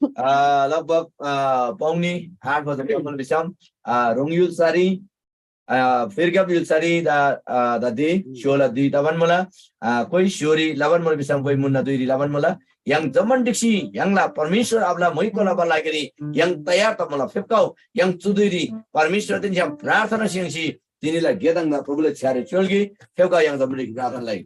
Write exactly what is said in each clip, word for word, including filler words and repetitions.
अ, लगभग, अ, पाउने आठ बजे जम्‍मान भिसम, अ, रोङ य्‍हुल्‍सारी, अ, फिर्गब य्‍हुल्‍सारी दा, अ, दा दे, स्‍योला दुई तबान मुला, अ, कोही स्‍योरी लबान मुला भिसम कोही मुन्‍ना दुइरी लबान मुला। य्‍हाङ जम्‍मान ढिक्‍सी य्‍हाङला परमेश्‍वर आबाला म्‍हुइको लबा लागिरी य्‍हाङ तयार तमुला। फेप्‍काउ य्‍हाङ चु धुइरी परमेश्‍वरदेन छ्‌याम प्रार्थना स्‍य्‍हाङ्सी तिनीला गेदङदा प्रभुले छ्‌यारे च्‍योल्‍गे। फेप्‍काउ य्‍हाङ जम्‍मान ढिक्‍सी प्रार्थना लइ।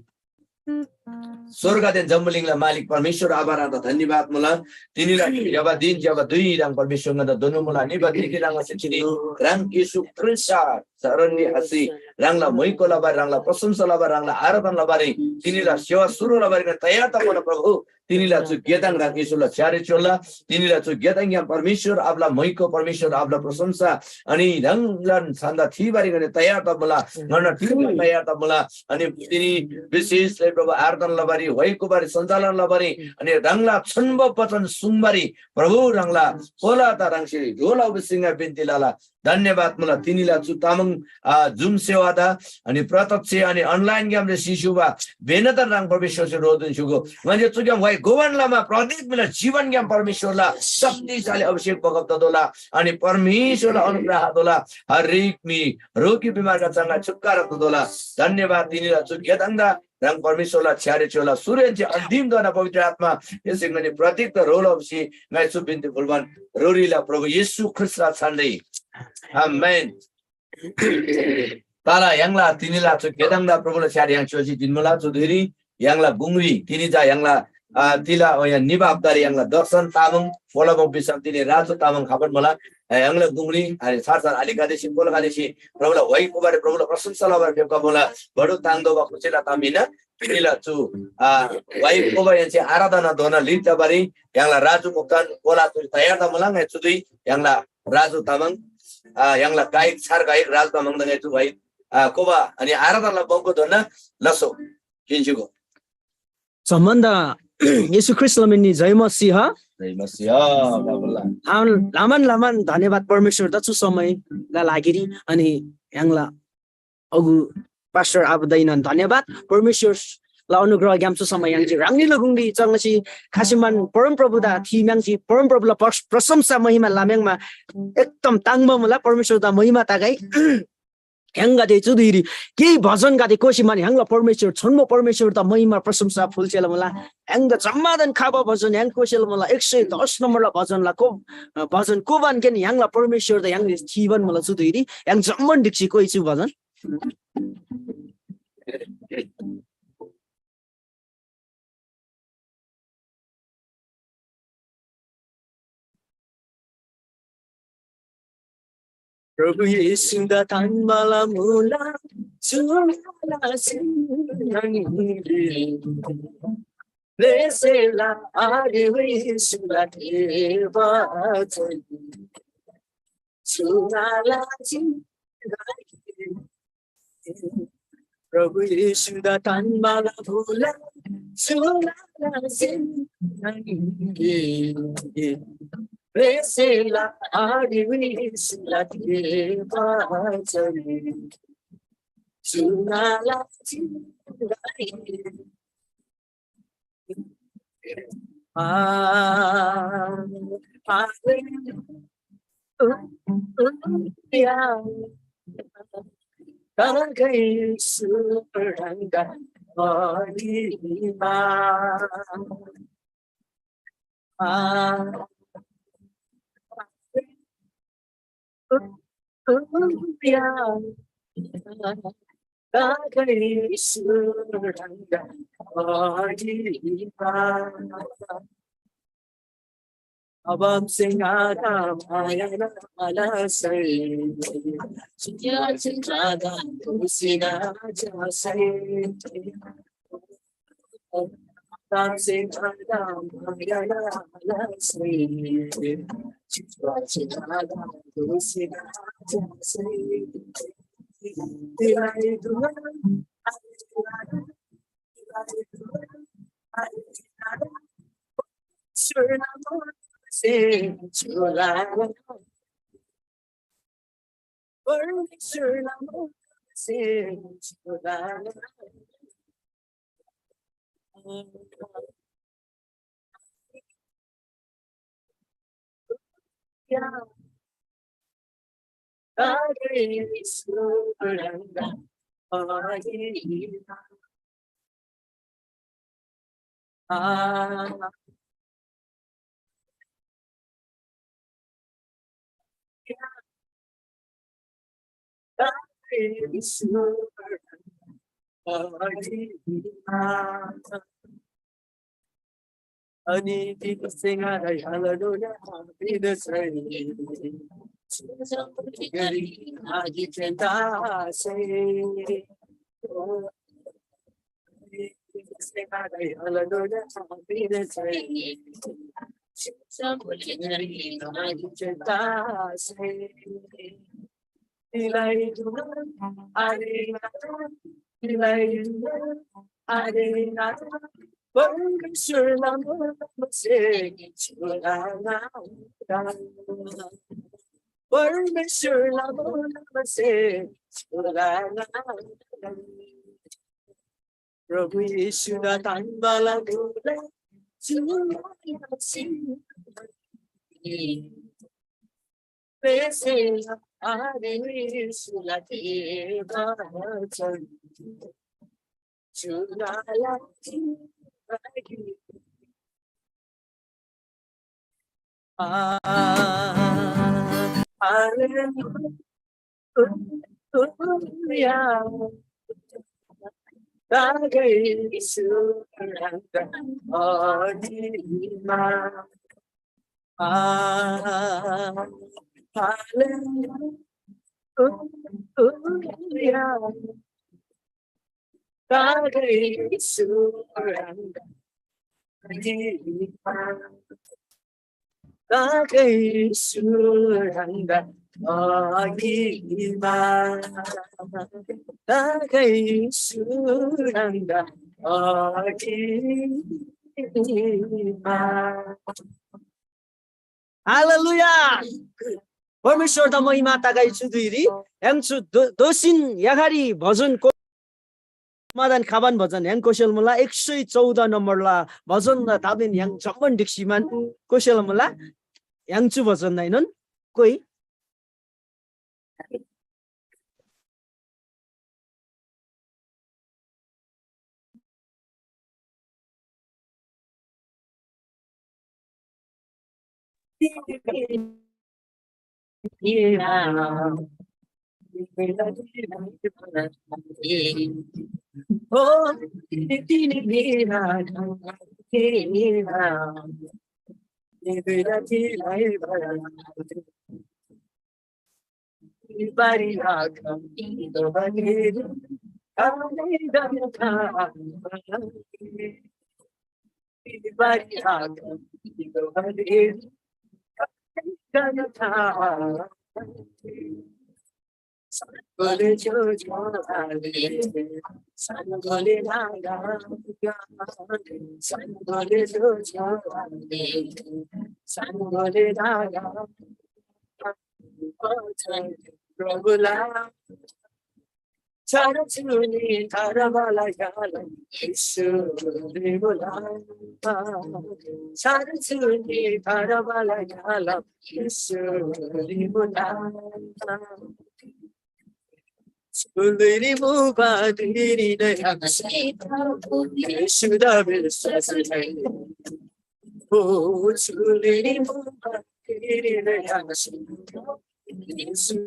स्‍वर्गदेन जम्‍बुलिङला मालिक परमेश्‍वर आबा ह्राङदा धन्‍यवाद मुला। तिनीला ज्‍यबा दिन ज्‍यबा धुइ ह्राङ परमेश्‍वर ङन्‍दा दोन्‍नु मुला। निबा तिथि ह्राङ सिचिनी ह्राङ येशू ख्रीष्‍ट शरणनी हसी ह्राङला म्‍हुइको लबारी, ह्राङला प्रशंसा लबारी, ह्राङला आराधना लबारी, तिनीला सेवा सुरु लबारी तयार तमुला प्रभु। तिनीला चु गेदङ ह्राङ येशूला छ्‌यारे च्‍योल्‍ला। तिनीला चु गेदङग्‍याम परमेश्‍वर आबाला म्‍हुइको, परमेश्‍वर आबाला प्रशंसा, अनि ह्राङलान छन्‍दा थीबारी ङनी तयार तमुला, ङन्‍ना थीबारी तयार तमुला। अनि तिनी विशेष लइ प्रभु आराधना लबारी, व्‍हाइ कोबारी, सञ्चालन लबारी, अनि ह्राङला छन्‍बो वचन सुङ्बारी प्रभु ह्राङला कोलादा ह्राङसे ह्रो लबा सिङा बिन्ती लला। धन्‍यवाद मुला तिनीला चु तामाङ, आ, जुम सेवादा, अनि प्रत्यक्ष अनि अनलाइन ग्‍यामले सिसुबा बेनतन ह्राङ परमेश्‍वरसे रोदन स्‍युगो। ङन्‍से चुग्‍याम व्‍हाइ गोवन लमा प्रत्येक बेला जीवनग्‍याम परमेश्‍वरला शक्तिशाली अभिषेक बगब तदोला, अनि परमेश्‍वरला अनुग्रह दोला। हरेक मी रोगी बिमारका चङ्गा छुटकारा तदोला। धन्‍यवाद तिनीला चु गेदङदा ह्राङ परमेश्‍वरला छ्‌यारे च्‍योला सुरेन्‍से अन्तिम तना पवित्र आत्मा यसै ङनी प्रतीक त रोल अबसी ङाइ चु बिन्ती फुलबान रोरीला प्रभु येशू ख्रीष्‍टला छानरी। आमेन। तर य्‍हाङला तिनीला चु गेदङदा प्रभुला छ्‌यारे य्‍हाङ च्‍योसी जिन्‍मुला चु धुइरी य्‍हाङला गुङरी तिनी चा य्‍हाङला, आ, तिला ओया निबा हप्तारी य्‍हाङला दर्शन तामाङ पोलाबङ बिसम तिनी राजु तामाङ खबन मुला। आ, य्‍हाङला गुङरी अनि छार छार अलिकतिसी कोलकातिसी प्रभुला व्‍हाइ कोबारी प्रभुला प्रशंसा लबारी फेप्‍का मुला। बडु ताङदोबा खुसीला ताम हिन्‍ना। तिनीला चु, आ, व्‍हाइ कोबा यन्‍से आराधना दोना लिट लबारी य्‍हाङला राजु मुक्तान कोला चुरी तयार तमुला। ङाइ चुदुइ य्‍हाङला राजु तामाङ, आ, य्‍हाङला गायक छार गायक राजु तामाङ ङाइ चु व्‍हाइ, आ, कोबा अनि आराधनाला बङ्को दोना लसो किन्‍सिगो। जम्‍मानदा येशू ख्रीष्‍टला मिनरी जय मसीह। जय मसीह, बाबुला। आम, लामान लामान धन्यवाद परमेश्‍वरदा चु समयला लागिरी अनि य्‍हाङला अगु पास्टर आबुदाइनन धन्यवाद परमेश्‍वरला अनुग्रहग्‍याम चु समय य्‍हाङसे ह्राङनीला गुङरी चङ्सी खासिमान परमप्रभुदा थी म्‍याङ्सी परमप्रभुला प्रश-, प्रशंसा महिमा लाम्‍याङ्मा एकदम ताङ्‍बा मुला। परमेश्‍वरदा महिमा तगै। य्‍हाङगदे चु धुइरी केही भजनगदे कोसी मान य्‍हाङला परमेश्‍वर छोन्‍बो परमेश्‍वरदा महिमा प्रशंसा फुल्‍सेला मुला। य्‍हाङदा जम्‍मादान खबा भजन य्‍हाङ कोसेला मुला। एक सय दस नम्‍बरला भजनला को, अ, भजन कोबानकेन य्‍हाङला परमेश्‍वरदा य्‍हाङसे थीबान मुला। चु धुइरी य्‍हाङ जम्‍मान ढिक्‍सी कोइ चु भजन। प्रभु येशूदा ताङ्बाला मुला चुला सिंहासन। लेसेला आरे येशूला देवा चुला सिंहासन। प्रभु येशूदा ताङ्बाला मुला चुला सिंहासन। प्रेसेला आदिवेशला देवाचन सुनाला चिंगारी। आ, हालेलुया। तागै सुरंगा आदिमा। या, तागै सुरंगा, आगे, आ, या, तागै सुरंगा, आगे, आ। अनि तिमीसँग हल्लेलुया बिदा छै। गरी आगि चेन्ता छै। ओ, तिमीसँग हल्लेलुया बिदा छै। गरी आगि चेन्ता छै। तिलाई दुआ आरे ना, तिलाई दुआ आरे ना, परमेश्वरला मुलसे छुराना। परमेश्वरला मुलसे छुराना। प्रभु येशूदा तान्‍बाला मुला चुला सिंह। बेसेला आरे येशूला देवा चुलाला आ, हालेलुया। तागै सुरंगा अदिमा। आ, हालेलुया। तागै सुरंगा अदिमा। तागै सुरंगा अदिमा। तागै सुरंगा अदिमा। हालेलुया। परमेश्‍वरदा महिमा तगै। चु धुइरी य्‍हाङ चु दो-, दोसिन याखारी भजन को-, समाधान खबान भजन य्‍हाङ कोसेल मुला, एक सय चौध नम्बरला भजन ताबिन य्‍हाङ जम्‍मान ढिक्‍सीमान कोसेल मुला, य्‍हाङ चु भजन नाइनोन कोइ। प्रभुला छार चुनी थारा बाला गाला यीशु रिमुला। छार चुनी थारा बाला गाला यीशु रिमुला। सुलिरी मुबा दिरी नया यीशु दा विश्वास है। ओ सुलिरी मुबा दिरी नया यीशु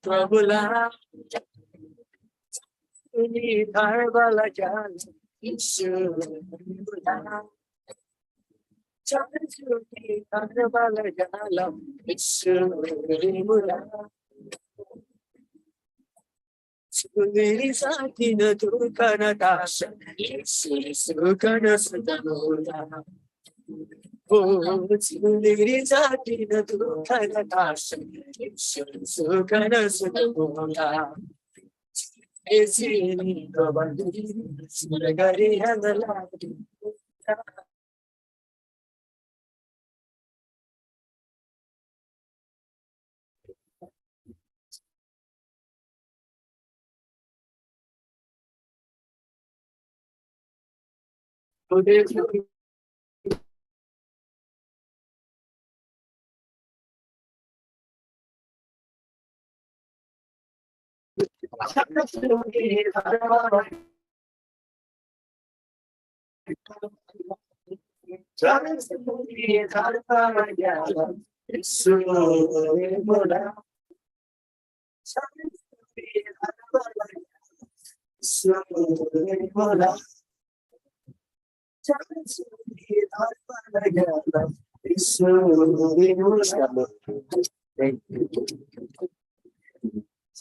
प्रभुला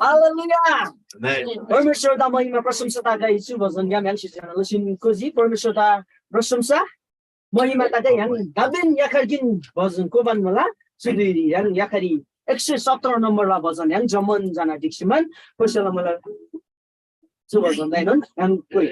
Hallelujah. Amen. परमेश्वरदा महिमा प्रशंसा तागै चु भजन ग्याम य्‍हाङसे ज्‍यना लसीन कोजी परमेश्वरदा प्रशंसा महिमा तागै य्‍हाङ दाबेन याखर गिन भजन कोबान मुला। चु धुइरी य्‍हाङ याखरी एक सय सत्र नम्बरला भजन य्‍हाङ जम्‍मान जना ढिक्‍सीमान कोसेला मुला। चु भजन दाइनोन य्‍हाङ कोइ।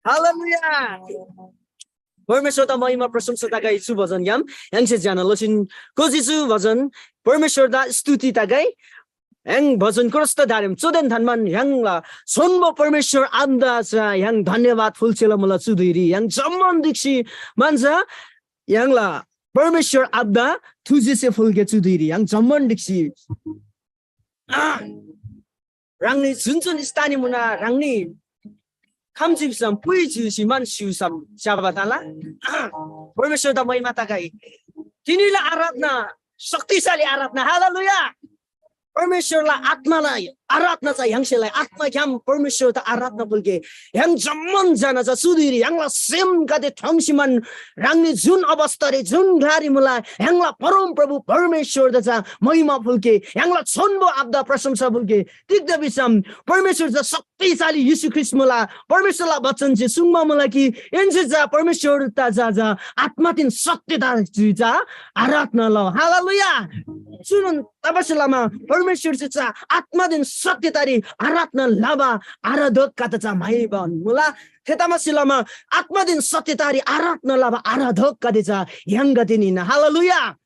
Hallelujah. परमेश्वरदा महिमा प्रशंसा तगै चु भजन ग्याम य्‍हाङसे ज्‍यना लसीन कोजी चु भजन परमेश्वरदा स्तुति तगै। य्‍हाङ भजन क्रस्त धारेम चोदेन धनमान य्‍हाङला सोन्‍बो परमेश्वर आमदा चा य्‍हाङ धन्यवाद फुल्‍सेला मुला चु धुइरी य्‍हाङ जम्‍मान दिक्‍सी मान्‍जा य्‍हाङला परमेश्‍वर आबादा थुजेसे फुल्‍गे चु धुइरी य्‍हाङ जम्‍मान ढिक्‍सी। ह्राङनी जुन जुन स्थानरी मुना, ह्राङनी खम्‍जी भिसम, पुइजी भिसी मान स्‍य्‍हूसम ज्‍यबा तला। परमेश्‍वरदा महिमा तगै। तिनीला आराधना शक्तिशाली आराधना। हालेलुया। परमेश्‍वरला आत्‍माला आराधना चा य्‍हाङसेलाई आत्‍माग्‍याम परमेश्‍वरदा आराधना फुल्‍गे। य्‍हाङ जम्‍मान जना चा चु धुइरी य्‍हाङला सेमगदे ठ्याङ्सीमान ह्राङनी जुन अवस्थारी, जुन ग्‍लारी मुला, य्‍हाङला परमप्रभु परमेश्‍वरदा चा महिमा फुल्‍गे, य्‍हाङला छोन्‍बो आबादा प्रशंसा फुल्‍गे। तिग्‍दा भिसम परमेश्‍वर चा शक्तिशाली येशू ख्रीष्‍ट मुला। परमेश्‍वरला वचन जे सुङ्बा मुला कि एन्‍से चा परमेश्‍वरदा चा, चा आत्‍मादेन सत्यता जुइ चा आराधना लउ। हालेलुया। चुनोन तबासे लमा परमेश्‍वर चा आत्‍मादेन सत्यतारी आराधना लबा आराधकगदे चा म्‍हाइबा मुला। थेतबासे लमा आत्‍मादेन सत्यतारी आराधना लबा आराधकगदे चा य्‍हाङगदे हिन्‍ना। हालेलुया।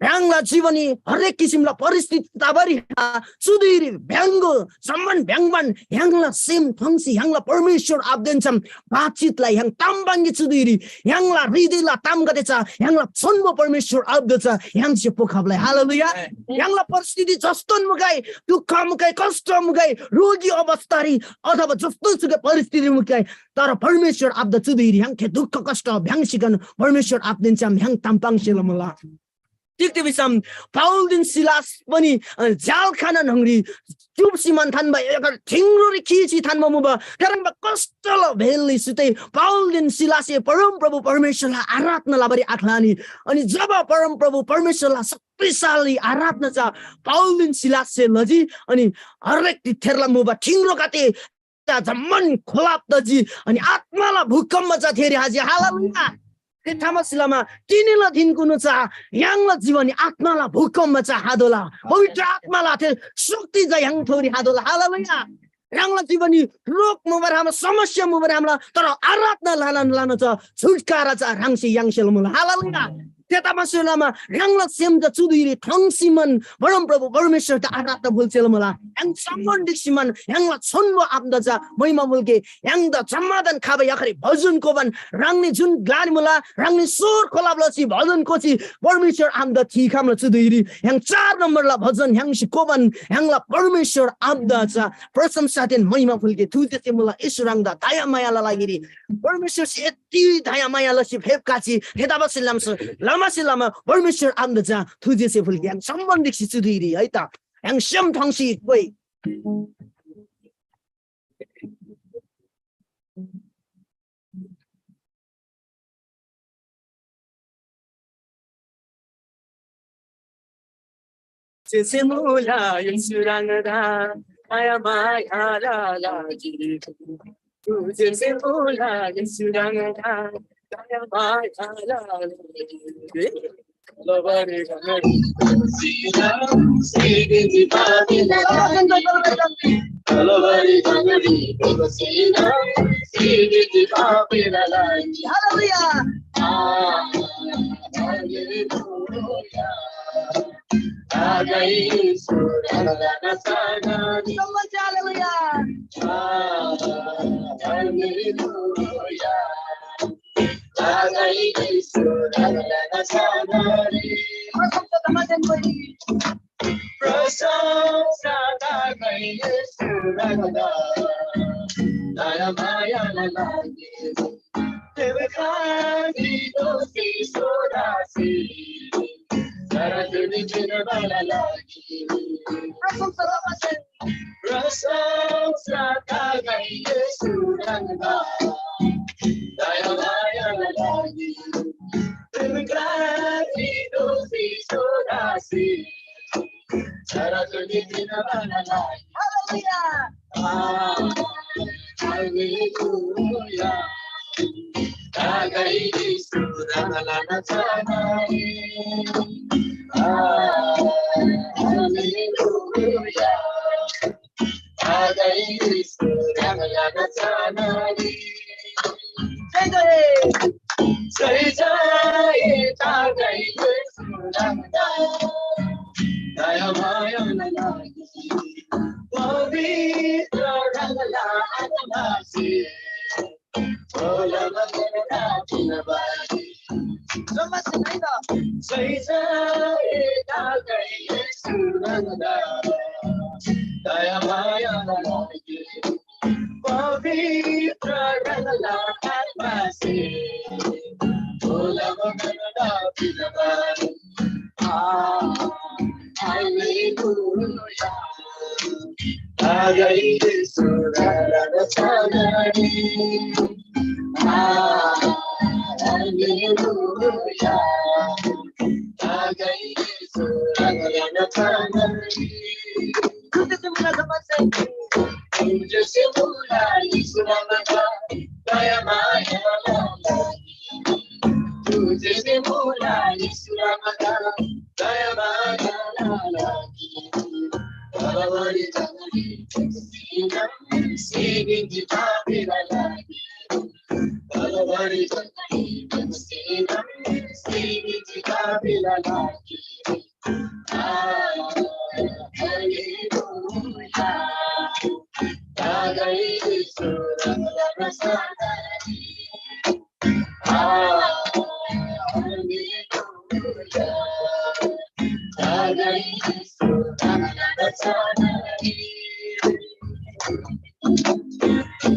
ह्राङला जीवनी हरेक किसिमला परिस्थिति तबारी हा, चुधुइरी भ्‍याङ्‍गो, जम्‍मान भ्‍याङ्‍बान य्‍हाङला सेम थोङ्सी य्‍हाङला परमेश्‍वर आबादेन छ्‌याम बातचितलाई य्‍हाङ ताम बाङ्गी चुधुइरी य्‍हाङला हृदयला तामगदे चा य्‍हाङला छोन्‍बो परमेश्‍वर आबादा चा य्‍हाङसे पोखब्‍लै। हालेलुया। य्‍हाङला परिस्थिति जस्तोन मुगै, दुःख मुगै, कष्ट मुगै, रोगी अवस्थारी अथवा जस्तो सुकै परिस्थिति मुगै, तर परमेश्‍वर आबादा चुधुइरी य्‍हाङ थे दुःख कष्ट भ्‍याङ्‍सीकन परमेश्‍वर आबादेन छ्‌याम य्‍हाङ ताम पाङ्सेला मुला। तिग्‍दा भिसम पावलदेन सिलास पनि, अ, झ्‍यालखाना न्‍हङरी चुप्‍सी मान थान्‍बा, एकर ठिङ्रोरी खीसी थान्‍बा मुबा। थेह्रङ्बा कष्‍टला भेलरी सुत्तै पावलदेन सिलाससे परमप्रभु परमेश्‍वरला आराधना लबारी आख्‍लानी। अनि जब परमप्रभु परमेश्‍वरला शक्तिशाली आराधना चा पावलदेन सिलाससे लजी, अनि हरेक थेरला मुबा ठिङ्रोगदे चा जम्‍मान खोलाप तजी, अनि आत्‍माला भूकम्‍प चा थेरी हाजी। हालेलुया। थे थामसी लमा तिनीला धिनकुनु चा य्‍हाङला जीवनी आत्‍माला भूकम्‍प चा हातोला। पवित्र आत्‍माला थे शक्ति चा य्‍हाङ थोरी हातोला। हालेलुया। य्‍हाङला जीवनी रोग मुबारी हामला, समस्या मुबारी हामला, तर आराधना लना लना चा छुटकारा चा ह्राङसे याङ्सेल मुला। हालेलुया। थेतबासेलमा ह्राङला सेम चा चुधुइरी ठङसीमन परमप्रभु परमेश्‍वरदा आराधना फुल्‍सेल मुला। ह्राङ सम्‍मान ढिक्‍सीमन ह्राङला छोन्‍बो आबादा चा महिमा फुल्‍गे। ह्राङदा जम्‍मादान खबा याखरी भजन कोबान ह्राङनी जुन ग्‍लारी मुला, ह्राङनी सोर खोलाब लसी भजन कोसी परमेश्‍वर आबादा थीखम्‍ला चुधुइरी ह्राङ चार नम्‍बरला भजन ह्राङसे कोबान ह्राङला परमेश्‍वर आबादा चा प्रशंसादेन महिमा फुल्‍गे। थुजेसे मुला येशू ह्राङदा दया मायाला लागिरी परमेश्‍वरसे यति दया माया लसी फेप्‍काजी। थेतबासे लमा, लमासे लमा परमेश्‍वर आबादा चा थुजेसे फुल्‍गे। ह्राङ सम्‍मान ढिक्‍सी चुधुइरी है त। ह्राङ सेम ठङसी कोइ। जेसे मुला येशू ह्राङदा दया माया लागिरी। जेसे मुला येशू ह्राङदा दया माया लागिरी। Hallelujah. Hallelujah. Hallelujah. प्रशंसा तागै येशू ह्राङदा, दया मायाला लागि। तेरो खाँचो दोषी छोरासे, सारा दुनियाँमा लागि। प्रशंसा तागै येशू ह्राङदा, दया मायाला लागि। तेरो खाँचो दोषी छोरासे, सारा दुनियाँमा लागि। Hallelujah. Hallelujah. तागै येशू ह्राङदा चाहना रे। Hallelujah. तागै येशू ह्राङदा चाहना रे। जय जय। जय जय तागै येशू ह्राङदा। दया मायाला लागि। पवित्र ह्राङला आत्मासे। होला मन्दिर राखिन बारी। जम्मा सिनाइ त। लैजाए तागै सुरंगा दया माया लागे पवित्र रंगला आत्मासे ओला मगनला बिलबान आ हालेलुया तागै सुरंगा दया आ हालेलुया तागै सुरंगा दया तुझे से बोला यीशु रामा दया माया लागे तुझे से बोला यीशु रामा दया माया लागे बलवारी जंगली सीनम सीनी की पापी लागे बलवारी जंगली सीनम सीनी की पापी लागे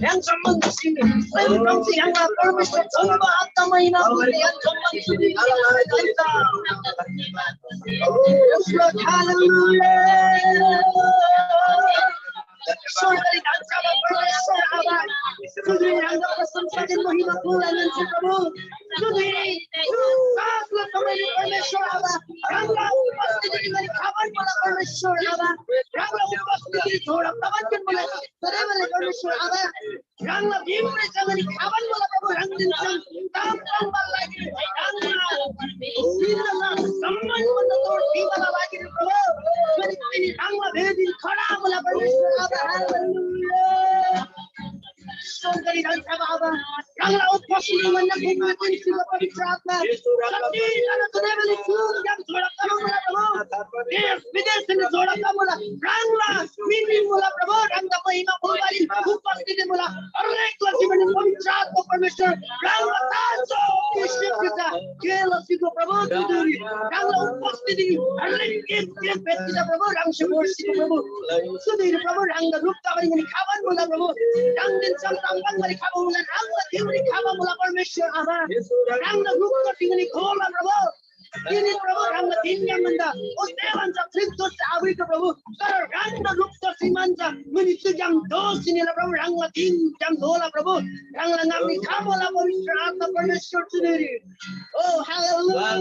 Yang zaman sini, yang zaman sini, yang lapar bisa coba atau main apa yang zaman sini. Haleluya. Surga di dalam sama permesor Aba. Sudah yang dapat sempat yang menghina Tuhan dan Prabhu. Sudah ini, saat lu kembali permesor Aba. Rangga upasthiti dengan kawan bola permesor Aba. Rangga upasthiti dengan kawan bola. Saudara permesor Aba. Rangla bimre changani kaban bola Prabhu rangdin chang tam tam bal lagi rangla sirla samman banda tor diba lagi Prabhu. Kani kani rangla bedin khada bola Prabhu. Haleluya. Songkari dan sama Aba. Rangla upasthiti mana kumna kunsi Prabhu. Sakti lana tunai bali kum yang thoda kama bola Prabhu. Des bides ni thoda kama bola. Rangla mimi bola Prabhu. Rangla महिमा बोलबारी उपस्थिति मुला हरेक लक्ष्मी पवित्र आत्मा परमेश्वर राम ताजो अभिषेक किता केला सिको प्रभु तुदुरी राम उपस्थिति हरेक एक एक व्यक्ति प्रभु राम से वर्षिको प्रभु सुधीर प्रभु राम रूप तबरी मनी खावन मुला प्रभु राम दिन सब राम बन मनी खावन मुला राम देवरी खावन मुला परमेश्वर आमा राम रूप तबरी मनी खोला प्रभु तिनी प्रभु रामला दिनग्‍याम भन्‍दा ओस्‍ते भन्‍दा फ्‍लिप दोस्‍ते आबुइको प्रभु, तर रामला रूप तसी मान्‍जा मुनि चुग्‍याम दोष तिनीला प्रभु रामला दिनग्‍याम धोला प्रभु, रामला नामरी खाबोला पवित्र आत्मा परमेश्‍वर चुनेरी। ओ hallelujah.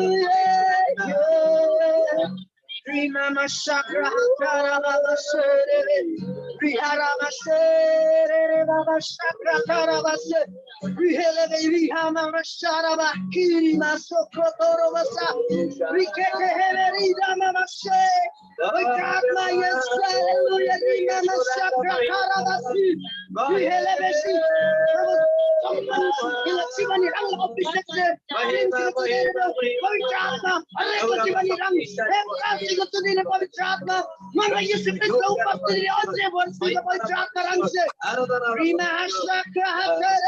Rimama shakra hatara baba shere, rihara masere baba shakra tara base, rihele be rihama mashara ba kiri masokro toro basa, rikete hele rida mama she. Pavitra Atma, yes, hallelujah, rihama shakra tara basi, rihele be shi. प्रभु, सम्मान, तिमीलाई जीवनी रंग अभिषेक से, पवित्र आत्मा, हरेक जीवनी रंग, हे प्रार्थना को तुझे पवित्र आत्मा, मन में यीशु ख्रीस्त का उपस्थिति अझै वर्षिको पवित्र आत्मा रंग से। Rima shakra hatara.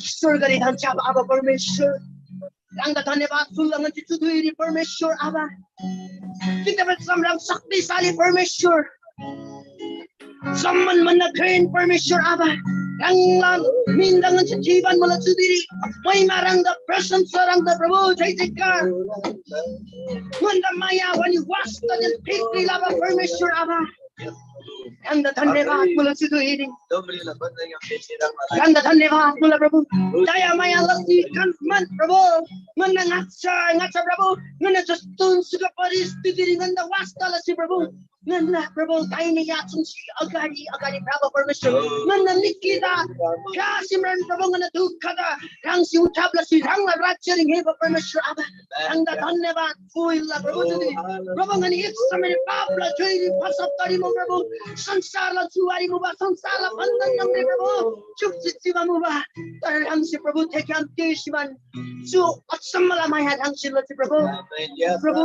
स्वर्गरी धन्यवाद आबा परमेश्वर। राङदा धन्यवाद फुल्‍ला ङन्‍से चु धुइरी परमेश्वर आबा। तिग्‍दा भिसम ह्राङ शक्तिशाली परमेश्वर। जम्‍मान भन्‍दा घ्रेन परमेश्वर आबा। ह्राङला मिनदा ङन्‍से जीवन मुला चु धुइरी। महिमा ह्राङदा प्रशंसा ह्राङदा प्रभु जय जयकार। ङन्‍दा माया भनी वास्‍ता देन फिक्री लबा परमेश्वर आबा। ह्राङदा धन्यवाद मुला चु धुइरी। ह्राङदा धन्यवाद मुला प्रभु। दया माया लसी कन मन प्रभु। ङन्‍ना ङाच्‍छा ङाच्‍छा प्रभु। ङन्‍ना जस्तुन सुख परिस्थितिरी ङन्‍दा वास्‍ता लसी प्रभु। ङन्‍ना प्रभु दाहिने याचुन्‍सी अगाडि अगाडि भ्रबा परमेश्वर। ङन्‍ना निक्‍कीदा फ्‍यासी म्रान प्रभु ङन्‍ना दुःखदा ह्राङसी उठाब लसी ह्राङला राज्‍यरी ङेबा परमेश्वर आबा। ह्राङदा धन्यवाद। कोइला प्रभु जुनी। प्रभु ङनी एक समय पापला ज्‍योइरी फसब तरिमु प्रभु। संसारला जुवारी मुबा संसारला बन्धन नम्रे प्रभु। चुप चिच्‍चिबा मुबा। तर ह्राङसे प्रभु थेक्‍याम तेसिबान। चु सम्मला माया ह्राङसे लजी प्रभु। प्रभु,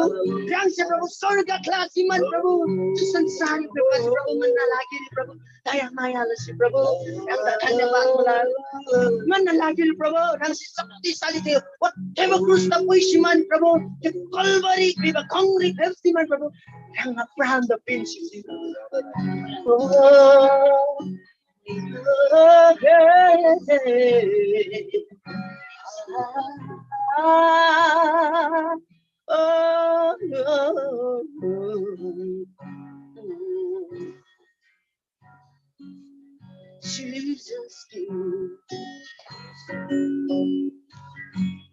ह्राङसे प्रभु स्वर्ग ख्लासीमान प्रभु, चु संसार प्रभु, प्रभु, ङन्‍ना लागिरी प्रभु दया माया लसी प्रभु, ह्राङदा धन्यवाद मुला। ङन्‍ना लागिरी प्रभु, ह्राङसे शक्तिशाली थियो, ओथेबो क्रुसदा पुइसीमान प्रभु, त्यो कलवरी भिबा खङरी फेप्सीमान प्रभु, ह्राङला प्राणदा पिन्‍सी। ओ, Jesus King.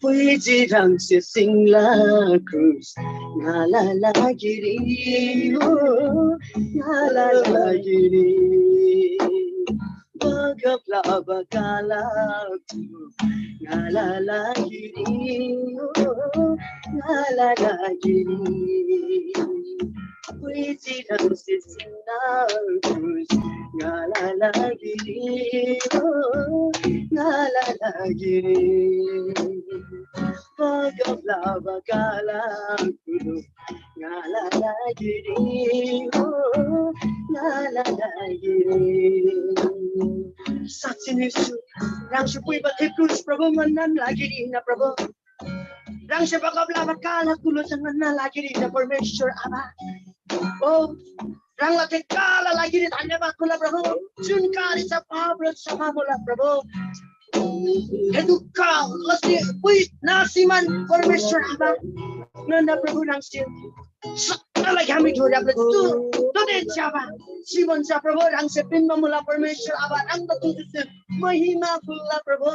पुइजी ह्राङसे सिङला क्रुस ङाला लागिरी हो, ङाला लागिरी। बगब लबा काला ङाला लागिरी हो, ङाला लागिरी। पुइजी ह्राङसे सिङला क्रुस ङाला लागिरी हो, ङाला लागिरी। बगब लबा काला कुलु ङाला लागिरी हो, ङाला लागिरी। साँच्‍चीनै येशू, ह्राङसे पुइबा थे क्रुस प्रभु ङन्‍नान लागिरी हिन्‍ना प्रभु। ह्राङसे बगब लबा काला कुलो चा ङन्‍ना लागिरी हिन्‍ना परमेश्‍वर आबा। ओ, ह्राङला थे काला लागिरी धन्यवाद मुला प्रभु। जुन कार्य चा पाप र क्षमा मुला प्रभु। हे दुःख लसी पुइ नासीमान परमेश्‍वर आबा। ङन्‍ना प्रभु ह्राङसे सत्‍यला घ्‍यामी ढोर्‍याप्‍ला चु तोदे ज्‍यबा जीवन चा प्रभु ह्राङसे पिन्‍बा मुला परमेश्‍वर आबा। ह्राङदा तुजुसे महिमा फुल्‍ला प्रभु।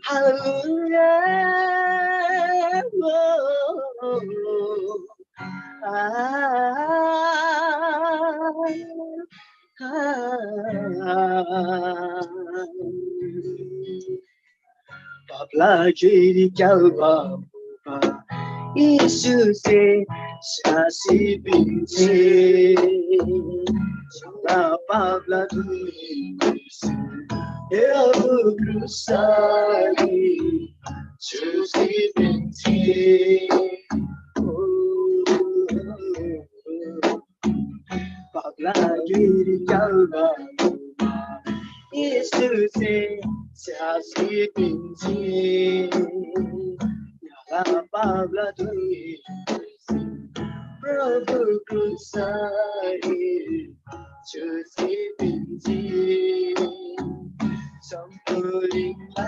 Hallelujah. Oh, oh, oh. Ah, ah, ah. पापला जुइरी क्याल्‍बा मुबा येशूसे स्‍यासी पिन्‍जी। जम्‍मा पापला धुइ येशू हे अबु क्रुसरी छुसी पिन्‍जी। ओ, पापला गिरी क्याल्‍बा मुबा येशूसे स्‍यासी पिन्‍जी। ङाला पापला धुइ प्रभु क्रुसरी छुसी पिन्‍जी। सम्‍पूर्ण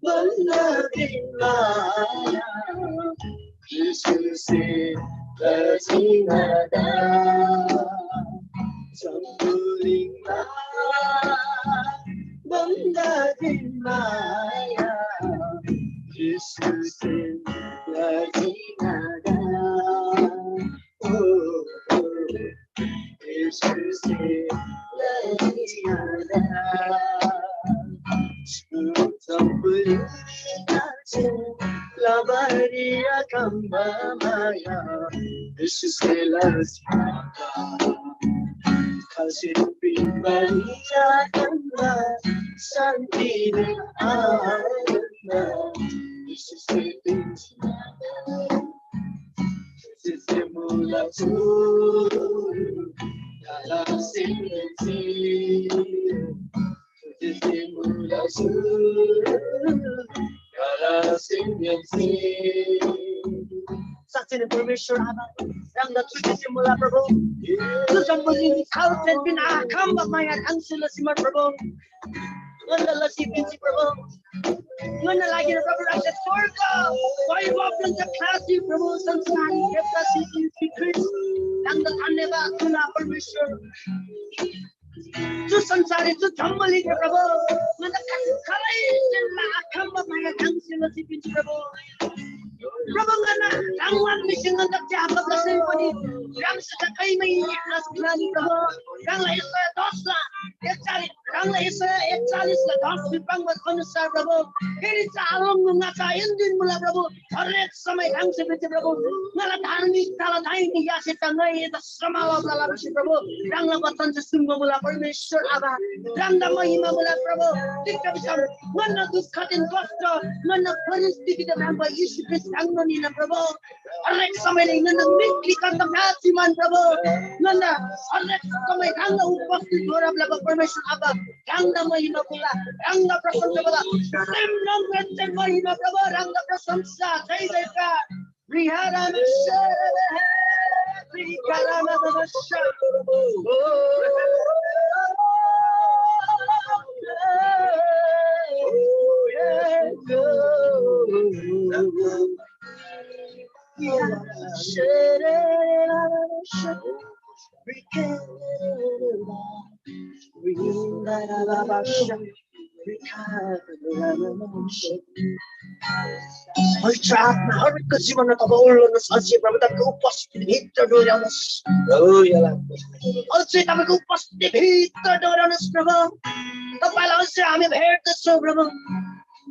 बन्‍दा दिनमा येशूसे लजिनादा। सम्‍पूर्ण बन्‍दा दिनमा येशूसे लजिनादा। ओ, ओ, येशूसे लजिनादा। सम्‍पूर्ण लबारी आखम्‍बा माया येशूसे लजिनादा। खसी पिन्‍बारी आखम्‍बा शान्‍ति आनन्‍द येशूसे पिन्‍जी। येशूसे मुला चु ङाला सिङसी। साँच्‍चै नै परमेश्‍वर आबा, ह्राङदा थुर्सी मुला प्रभु। चु जम्‍बुलिङरी खाल्‍सेन पिन आखम्‍बा माया ह्राङसे लसीमा प्रभु। ङन्‍दा लसी पिन्‍सी प्रभु। ङन्‍दा लागिर प्रभु ह्राङसे स्‍वर्ग वैभवदेन ख्‍लासी प्रभु संसार हेप्‍दा सिसी ख्रीष्‍ट ह्राङदा धन्‍यवाद मुला परमेश्‍वर। चु संसाररी चु जम्‍बुलिङरी प्रभु, ङन्‍दा खालै खालैसेन आखम्‍बा माया ह्राङसे लसी पिन्‍जी प्रभु। प्रभु, ङन्‍ना ह्राङलान मिसिङ ङन्‍दा त्याग लसै पनि ह्राङसे त कहिमै आश ग्लानी प्रभु। ह्राङला यशया दसला एक चारी ह्राङला यशैया एकचालिसला दस विपाङ्ग अनुसार प्रभु, फेरि चा आलोङ्नु ङाचा एन्‍दिन मुला प्रभु। हरेक समय ह्राङसे भित्र प्रभु, ङाला धार्मिकताला दाहिने यासे ता ङाइ एदा समालबला लसी प्रभु, ह्राङला वचन चाहिँ सुङ्बा मुला परमेश्वर आबा। ह्राङदा महिमा मुला प्रभु। तिग्‍दा भिसम ङन्‍ना दुःखदेन कष्ट, ङन्‍ना परिस्थितिदा ह्राङबा येशू ख्रीष्‍ट ह्राङनोन हिन्‍ना प्रभु। हरेक समयले ङन्‍ना मिक्‍ली कन्‍दा म्‍हासी मान प्रभु। ङन्‍ना हरेक समय ह्राङला उपस्थित दोरब लबा परमेश्वर आबा, ह्राङदा महिमा मुला, ह्राङदा प्रशंसा मुला। सेम नम्र चाहिँ महिमा प्रभु, ह्राङदा प्रशंसा, जय जयकार। पवित्र आत्मा, हरेकको जीवनमा तपाईँ ओर्लनुहोस्। अझै प्रभु, तपाईँको उपस्थिति भित्र डोर्‍याउनुहोस्। अझै तपाईँको उपस्थिति भित्र डोर्‍याउनुहोस् प्रभु। तपाईँलाई अझै हामी भेट्दछौँ प्रभु।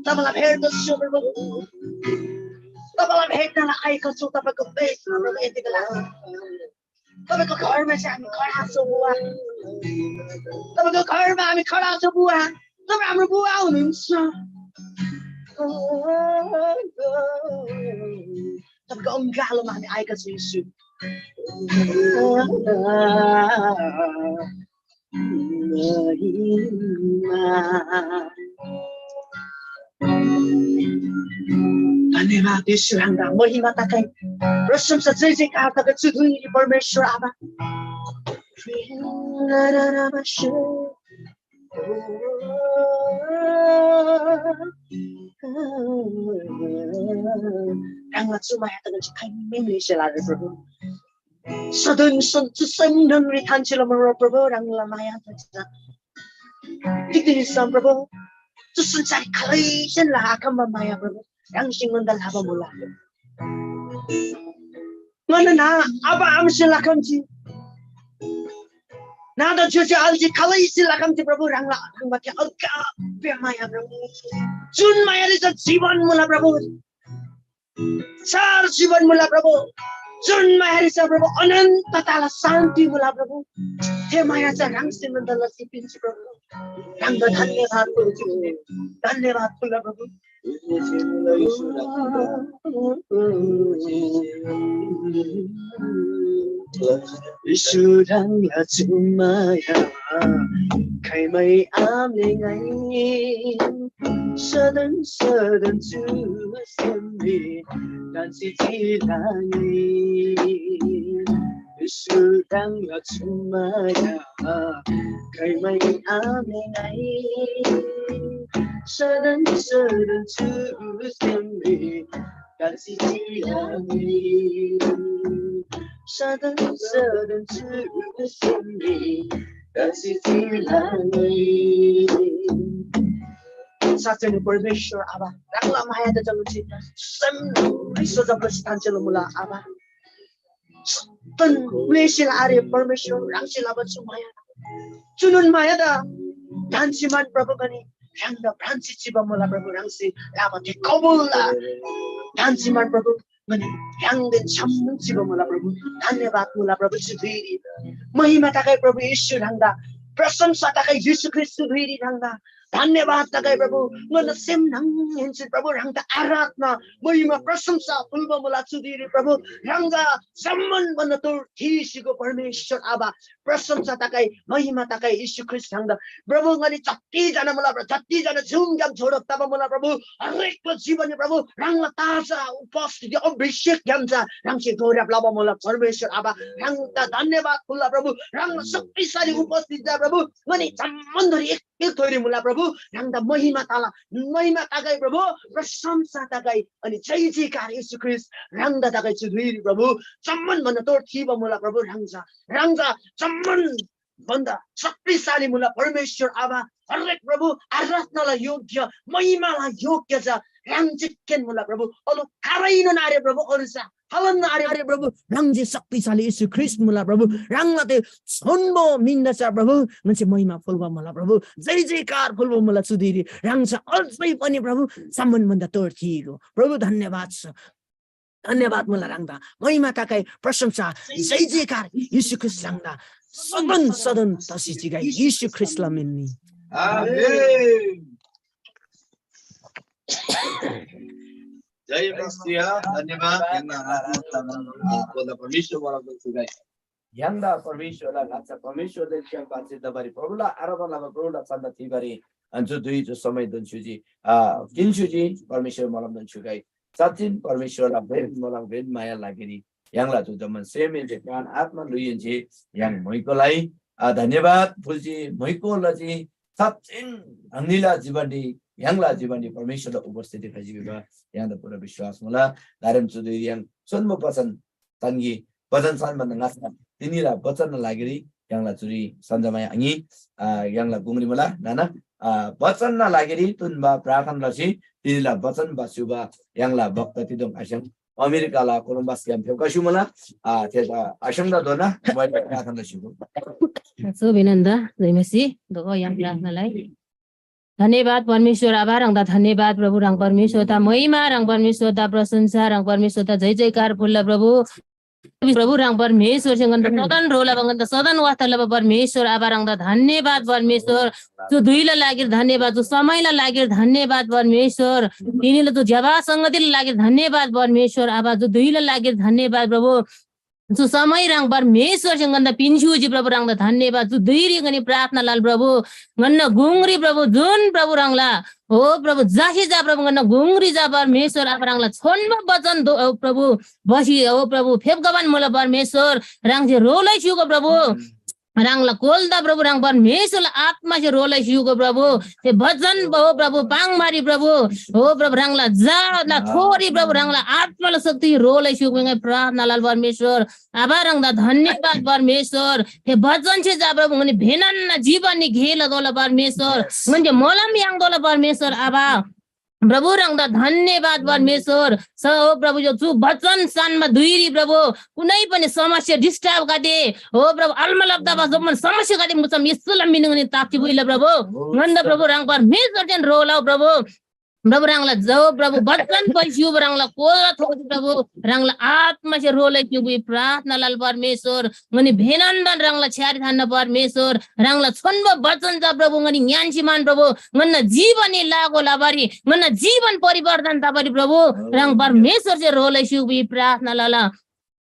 तपाईँलाई भेट्दछौँ प्रभु। तपाईँलाई भेट्नलाई आएका छौँ तपाईँको बेसमा प्रभु। यति बेला तपाईँको घरमा चाहिँ हामी खडा छौँ बुवा। तपाईँको घरमा हामी खडा छौँ बुवा। तपाईँ हाम्रो बुवा हुनुहुन्छ। तपाईँको अङ्गालोमा हामी आएका छौँ यीशु। धन्यवाद यीशु, ह्राङदा महिमा तगै, प्रशंसा, जय जयकार तगै चु धुइरी परमेश्वर आबा। ह्राङला चु माया तगै चाहिँ खाइमै म्‍लेसे लागे प्रभु। सदन सन्चु सन्धन रिथान चिला मरो प्रभु, ह्राङला माया तगै। दिग्दिन सम प्रभु, चु संसार खालैसेन ला आखम्बा माया प्रभु, ह्राङसे ङन्‍दा लाबा मुला। ङन्‍ना ना आबा आमासे लखम्‍जी, नादा ज्‍योज्‍यो आलेसे खालैसे लखम्‍जी प्रभु, ह्राङला ह्राङबा थे अगाप्‍य माया प्रभु। जुन मायारी चा जीवन मुला प्रभु। सार जीवन मुला प्रभु। जुन मायारी चा प्रभु अनन्तताला शान्ति मुला प्रभु। थे माया चा ह्राङसे ङन्‍दा लसी पिन्‍जी प्रभु। ह्राङदा धन्यवाद प्रभु। धन्यवाद मुला प्रभु। येशू ह्राङला चु माया खाइमै आम्‍लेङै, सदन सदन चु सेमरी ढन्‍सी चिला ङै। येशू ह्राङला चु माया खाइमै आम्‍लेङै, सदन सदन चु सेमरी ढन्‍सी चिला ङै। सदन सदन चु सेमरी ढन्‍सी चिला ङै। साँच्चै नै परमेश्वर आबा, ह्राङला माया त जम्‍मा चिज सबै सोझा प्रस्थान चेलो मुला आबा। सत्तन म्‍लेसेला आरे परमेश्वर, ह्राङसे लबा चु माया, चुनोन माया त ढन्‍सी मान प्रभु गनी ह्राङदा भ्रान्‍सी चिबा मुला प्रभु, ह्राङसे लबा थे कबुलला ढन्‍सी मान प्रभु गनी ह्राङदेन छ्‌याम चिबा मुला प्रभु। धन्‍यवाद मुला प्रभु, चु धुइरी महिमा तगै प्रभु येशू ह्राङदा, प्रशंसा तगै येशू ख्रीष्‍ट चु धुइरी ह्राङदा धन्‍यवाद तगै प्रभु। ङन्‍ना सेम न्‍हङहेन्‍से प्रभु ह्राङदा आराधना, महिमा, प्रशंसा फुल्‍बा मुला चु धुइरी प्रभु। ह्राङदा जम्‍मान भन्‍दा तोर थीसीको परमेश्‍वर आबा, प्रशंसा तगै, महिमा तगै येशू ख्रीष्‍ट ह्राङदा। प्रभु ङनी जतिजना मुला प्रभु, जतिजना जुङग्‍याम छोडब तबा मुला प्रभु, हरेकको जीवनरी प्रभु ह्राङला ताजा उपस्थिति अभिषेकग्‍याम चा ह्राङसे गौरव लबा मुला परमेश्‍वर आबा। ह्राङदा धन्‍यवाद फुल्‍ला प्रभु, ह्राङला शक्तिशाली उपस्थिति चा प्रभु ङनी जम्‍मानथोरी एक एक थोरी मुला प्रभु, ह्राङदा महिमा तला, महिमा तगै प्रभु, प्रशंसा तगै, अनि जय जयकार येशू ख्रीष्‍ट ह्राङदा तगै चु धुइरी प्रभु, जम्‍मान भन्‍दा तोर थीबा मुला प्रभु, ह्राङ चा, ह्राङ चा जम्‍मान भन्‍दा शक्तिशाली मुला परमेश्‍वर आबा, हरेक प्रभु आराधनाला योग्य, महिमाला योग्य चा ह्राङ चिक्‍केन मुला प्रभु। अरू खारैनोन आरे प्रभु, अरू चा हलन्न आरे, आरे प्रभु। ह्राङ जे शक्तिशाली येशू ख्रीष्‍ट मुला प्रभु। ह्राङला ते छोन्‍बो मिन्‍दा चा प्रभु, ङन्‍से महिमा फुल्‍बा मुला प्रभु। जय जयकार फुल्‍बा मुला चु धुइरी। ह्राङ चा अझै पनि प्रभु सम्‍मान भन्‍दा तोर थिगो। प्रभु धन्‍यवाद छ। धन्‍यवाद मुला ह्राङदा। महिमा ताकाई प्रशंसा जय जयकार येशू ख्रीष्‍ट ह्राङदा। सदन सदन तसी चिगाई येशू ख्रीष्‍टला मिन्‍नी। आमेन। जय मसीह। धन्यवाद। य्‍हाङला आराधना तामाङ, आ, कोला परमेश्‍वर वरदन सुगाई। य्‍हाङदा परमेश्‍वरला ङाच्‍छा परमेश्‍वरदेन छ्‌याम बातचित लबारी प्रभुला आराधना लबा प्रभुला चन्‍दा थीबारी अन चु धुइ चु समय दोन छुजी, आ, किन छुजी परमेश्‍वर मोलम दोन छुगाई। साँच्‍चिन परमेश्‍वरला बेन मोलम बेन माया लागिरी य्‍हाङला चु जम्‍मान सेमहेन्‍से प्राण आत्‍मा ल्‍हुइहेन्‍से य्‍हाङ म्‍हुइकोलाई, आ, धन्‍यवाद फुल्‍जी, म्‍हुइको लजी। साँच्‍चिन ह्राङनीला जीवनरी, य्‍हाङला जीवनरी परमेश्‍वरला उपस्थिति खजी भिबा य्‍हाङदा पूरा विश्‍वास मुला। दारेम चु धुइरी य्‍हाङ सोन्‍बो वचन तन्‍गे, वचन सान भन्‍दा ङाच्‍छा तिनीला वचनना लागिरी य्‍हाङला चुरी सन्‍जमाया आङी, आ, य्‍हाङला गुङरी मुला नाना, आ, वचनना लागिरी तुन्‍बा प्रार्थना लसी तिनीला वचन बास्‍युबा य्‍हाङला वक्ता तिदोङ आस्‍याङ अमेरिकाला कोलम्बसग्‍याम फेप्‍का स्‍युमुला। आ, थेदा आस्‍याङदा दोना प्रार्थना लस्‍युगो। सो भिनन्दा जयमसी दोगो य्‍हाङ प्रार्थनालाई। धन्यवाद परमेश्‍वर आबा, ह्राङदा धन्यवाद प्रभु, ह्राङ परमेश्‍वरदा महिमा, ह्राङ परमेश्‍वरदा प्रशंसा, ह्राङ परमेश्‍वरदा जय जयकार फुल्‍ला प्रभु। प्रभु ह्राङ परमेश्‍वरसे ङन्‍दा सदन ह्रो लबा, ङन्‍दा सदन वास्‍ता लबा परमेश्‍वर आबा, ह्राङदा धन्यवाद परमेश्‍वर। चु धुइला लागिर धन्यवाद, चु समयला लागिर धन्यवाद परमेश्‍वर। तिनीला चु ज्‍यबा संगतिला लागिर धन्यवाद परमेश्‍वर आबा, चु धुइला लागिर धन्यवाद प्रभु। चु समय ह्राङ परमेश्‍वरसे ङन्‍दा पिन्‍स्‍युजी प्रभु, ह्राङदा धन्यवाद। चु धुइरी ङनी प्रार्थना लल प्रभु, ङन्‍ना गुङरी प्रभु, जुन प्रभु ह्राङला, हो प्रभु, जासे जा प्रभु, ङन्‍ना गुङरी जा परमेश्‍वर आबा, ह्राङला छोन्‍बो वचन दो, हो प्रभु, बसी, हो प्रभु, फेप्‍खबान मुला परमेश्‍वर, ह्राङसे ह्रो लैस्‍युगो प्रभु। ह्राङला कोल्‍दा प्रभु, ह्राङ परमेश्‍वरला आत्‍मासे ह्रो लैस्‍युगो प्रभु। थे वचन, हो प्रभु, पाङ्‌बारी प्रभु, हो प्रभु, ह्राङला जाला थोरी प्रभु, ह्राङला आत्‍माला शक्ति ह्रो लैस्‍युगो ङाइ प्रार्थना लल परमेश्‍वर। आबा, ह्राङदा धन्यवाद परमेश्‍वर। थे वचनसे जा प्रभु, ङनी भेनन्‍ना जीवननी गे लतोःला परमेश्‍वर। ङन्‍से मोलम याङ्तोःला परमेश्‍वर। आबा, प्रभु, ह्राङदा धन्यवाद परमेश्‍वर। स, हो प्रभु, यो चु वचन सान्‍बा धुइरी प्रभु, कुनै पनि समस्या, डिस्टर्ब गदे, हो प्रभु, अलमलब तबा जम्‍मान समस्या गदे मुचम येशूला मिनिङनी ताप्‍सी पुइला प्रभु। ङन्‍दा प्रभु, ह्राङ परमेश्‍वरदेन ह्रो लउ प्रभु। प्रभु, ह्राङला जव प्रभु, वचन पैस्‍यु ह्राङला कोला थोजी प्रभु, ह्राङला आत्‍मासे ह्रो लैस्‍यु पुइ प्रार्थना लल परमेश्‍वर। ङनी भेनन्‍दन ह्राङला छ्‌यारी थान्‍ना परमेश्‍वर, ह्राङला छोन्‍बो वचन चा प्रभु, ङनी ङ्‌यान्‍सी मान प्रभु, ङन्‍ना जीवननी लागू लबारी, ङन्‍ना जीवन परिवर्तन तबारी प्रभु, ह्राङ परमेश्‍वरसे ह्रो लैस्‍यु भिसी प्रार्थना लला।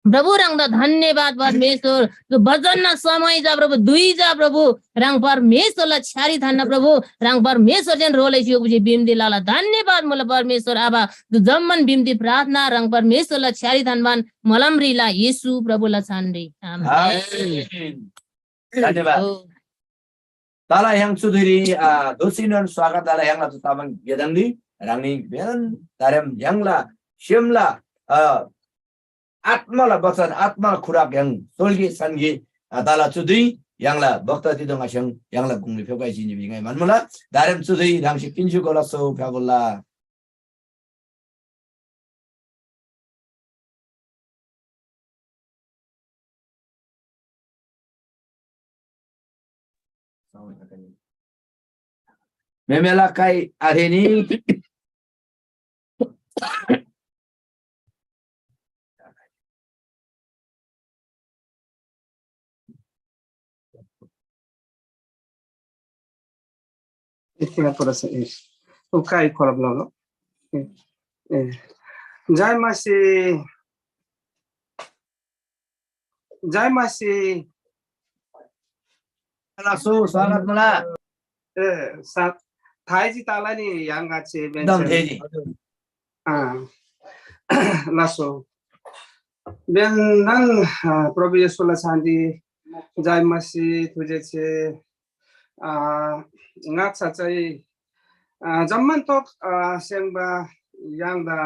प्रभु, ह्राङदा धन्यवाद परमेश्‍वर। चु वचनना समय चा प्रभु, धुइ चा प्रभु, ह्राङ परमेश्‍वरला छ्‌यारी थान्‍ना प्रभु, ह्राङ परमेश्‍वरसेन ह्रो लैस्‍यु भिसी बिन्ती लला। धन्यवाद मुला परमेश्‍वर आबा, चु जम्‍मान बिन्ती प्रार्थना ह्राङ परमेश्‍वरला छ्‌यारी थान्‍बान मोलमरी ला येशू प्रभुला छानरी। आमेन। आमेन। धन्यवाद। हो। तला य्‍हाङ चुधुरी, आ, दोःसीनोन स्वागत तला य्‍हाङला चु तामाङ गेदङरी ह्राङनी भेनन तारेम य्‍हाङला सेमला, आ, आत्‍माला बचन, आत्‍माला खुराक य्‍हाङ सोल्‍गे सन्‍गे, आ, तला चुधुरी य्‍हाङला वक्ता तिदोङ आस्‍याङ य्‍हाङला गुङरी फेप्‍खइ जिन्‍जी भिङाइ म्‍हन्‍मुला। तारेम चुधुरी ह्राङसे किन्‍सु गोला सो फ्‍याबुल्‍ला। मेमेला काइ आरेनी। Istilah terus, eh. Ukai kolom lolo. Eh, eh. Jai Masih. Jai Masih. Langsung, selamat malam. Eh, sa-, thaiji tala ni yang ngache एकदम mention. Thaiji. Ah. Langsung. Then nan, ah, प्रभु येशूला शान्ति, जय मसीह, थुजेछे, आ, ङाच्‍छा चाहिँ, आ, जम्‍मान तोक, आ, स्‍याङ्बा य्‍हाङदा,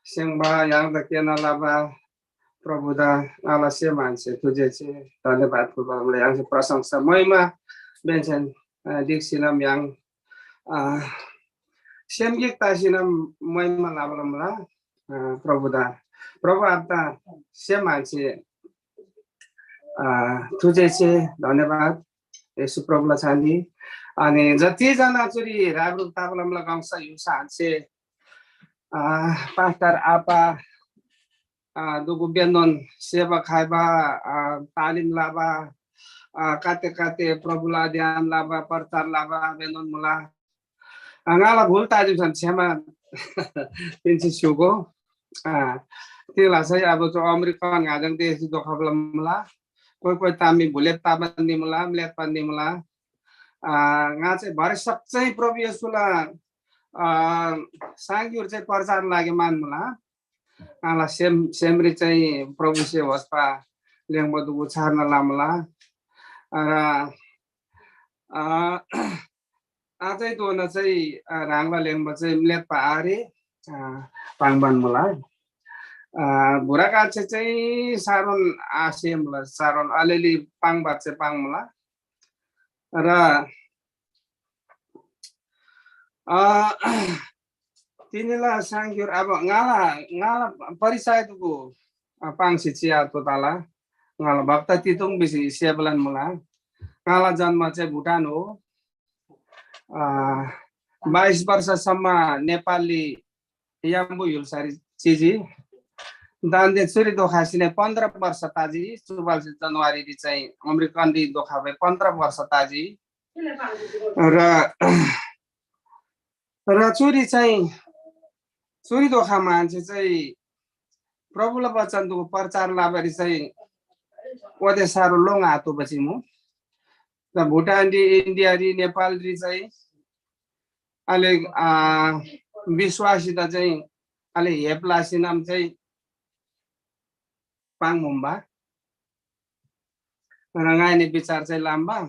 स्‍याङ्बा य्‍हाङदा केना लबा प्रभुदा ङाला सेम हान्‍से थुजेछे धन्‍यवाद फुल्‍बा मुला। य्‍हाङसे प्रशंसा महिमा बेन्‍सेन, आ, दिक्‍सिनम य्‍हाङ, आ, सेम गिक तासिनम महिमा लाबा मुला, अ, प्रभुदा। प्रभु आबादा सेम हान्‍सी, अ, थुजेसे धन्यवाद येशू प्रभुला छानी। अनि जति जना चुरी राबरुब ताबलमला गङसा युसा हान्‍से, अ, पास्टर आपा, अ, दुगु बेनोन सेवा खाइबा, अ, तालिम लाबा, अ, काते काते प्रभुला ध्यान लाबा, प्रचार लाबा बेनोन मुला। अ, ङाला भुल ताजिमसन क्षमा पिन्‍सी स्‍युगो। अ, तिला चाहिँ अब जो अमेरिकन गाजङ देश दोखबला मुला। कोइ कोइ तामी भुले ताबा निमुला, म्‍लेत पा निमुला। अ, ङा चाहिँ भरे सब चाहिँ प्रभु येशूला, अ, साङ्ग्‍युर चाहिँ प्रचार लागे मान मुला। ङाला सेम, सेमरी चाहिँ प्रभुसे होस्‍पा लेङ्बा दुगु छार्ना लमुला। र, अ, आजै दोना चाहिँ, अ, ह्राङला लेङ्बा चाहिँ म्‍लेप्‍बा आरे, अ, पाङ्‌बान मुला। अ, बुराक आछे चाहिँ सारोन आसेमुला, सारोन अलिअलि पाङ्बा चाहिँ पाङ्मुला। र, अ, तिनीला साङ्ग्‍युर अब ङाला, ङाला परिचय दुगु, अ, पाङ्सी चिया तो ताला। ङाला भक्त तितुङ भिसी सेबलन मुला। ङाला जन्म चाहिँ भुटान हो। अ, बाइस वर्षसम्म नेपालली याम्बु य्‍हुल्‍सारी चिजी। दान्‍दे चुरी दोखासिने पन्ध्र वर्ष ताजी, चुबालसे जनवरीरी चाहिँ अमेरिकनरी दोखा भए पन्ध्र वर्ष ताजी। र, र चुरी चाहिँ, चुरी दोखा मान्छे चाहिँ प्रभुला वचन दुगु प्रचार लबारी चाहिँ ओते साह्रो लोङ आतोःपछि मु। र भुटानरी, इन्डियारी, नेपालरी चाहिँ अलिक, अ, विश्वासीदा चाहिँ अलिक हेप लासिनम चाहिँ पाङ्‌मुम्‍बा। र ङाइनी विचार चाहिँ लाम्‍बा,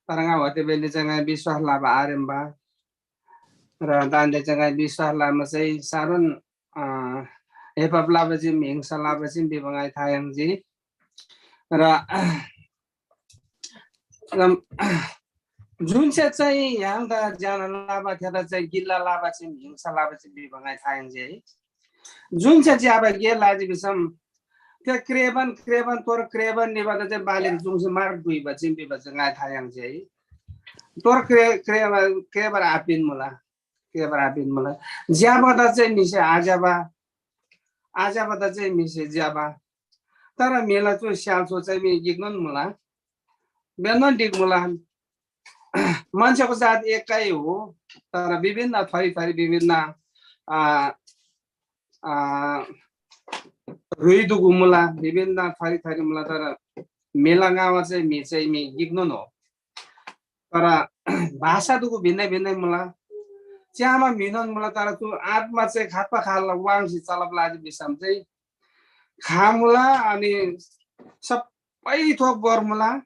तर ङा होते बेली चाहिँ ङाइ विश्वास लबा आरेम्‍बा। र दान्‍दे चाहिँ ङाइ विश्वास लमा चाहिँ साह्रोन, अ, हेपब लबा जिम, हिंसा लबा जिम भिबा ङाइ था याङ्जी। र, र जुनसे चाहिँ य्‍हाङदा ज्‍याना लबा, थेदा चाहिँ गिल्‍ला लबा जिम, हिंसा लबा जिम भिबा ङाइ था याङ्जी है। जुनसे ज्‍यबा गे लाजी भिसम, थे क्रेबन, क्रेबन, तोर क्रेबन निबादा चाहिँ बालिक जुङसे मार डुइबा जिम भिबा चाहिँ ङाइ था याङ्जी है। तोर क्रे-, क्रेबा, क्रेबर आपिन मुला, क्रेबर आपिन मुला। ज्‍यबादा चाहिँ म्‍हिसे आज्‍यबा, आज्‍यबादा चाहिँ म्‍हिसे ज्‍यबा। तर म्‍हिला चु स्‍याल्‍सो चाहिँ मी गिकनोन मुला, बेनोन ढिक मुला। मान्छेको जात एकै हो, तर विभिन्न थरी थरी विभिन्न, आ, आ, ह्रुइ दुगु मुला, विभिन्न थरी थरी मुला, तर म्‍हिला ङावा चाहिँ म्‍हि चाहिँ मी गिकनोन हो। तर भाषा दुगु भिन्‍नै भिन्‍नै मुला। च्‍यामा म्‍हिनोन मुला, तर चु आत्मा चाहिँ खात्‍पा खाल्‍ला वाङ्सी चलब लाजी भिसम चाहिँ खा मुला, अनि सबै थोक बोर मुला।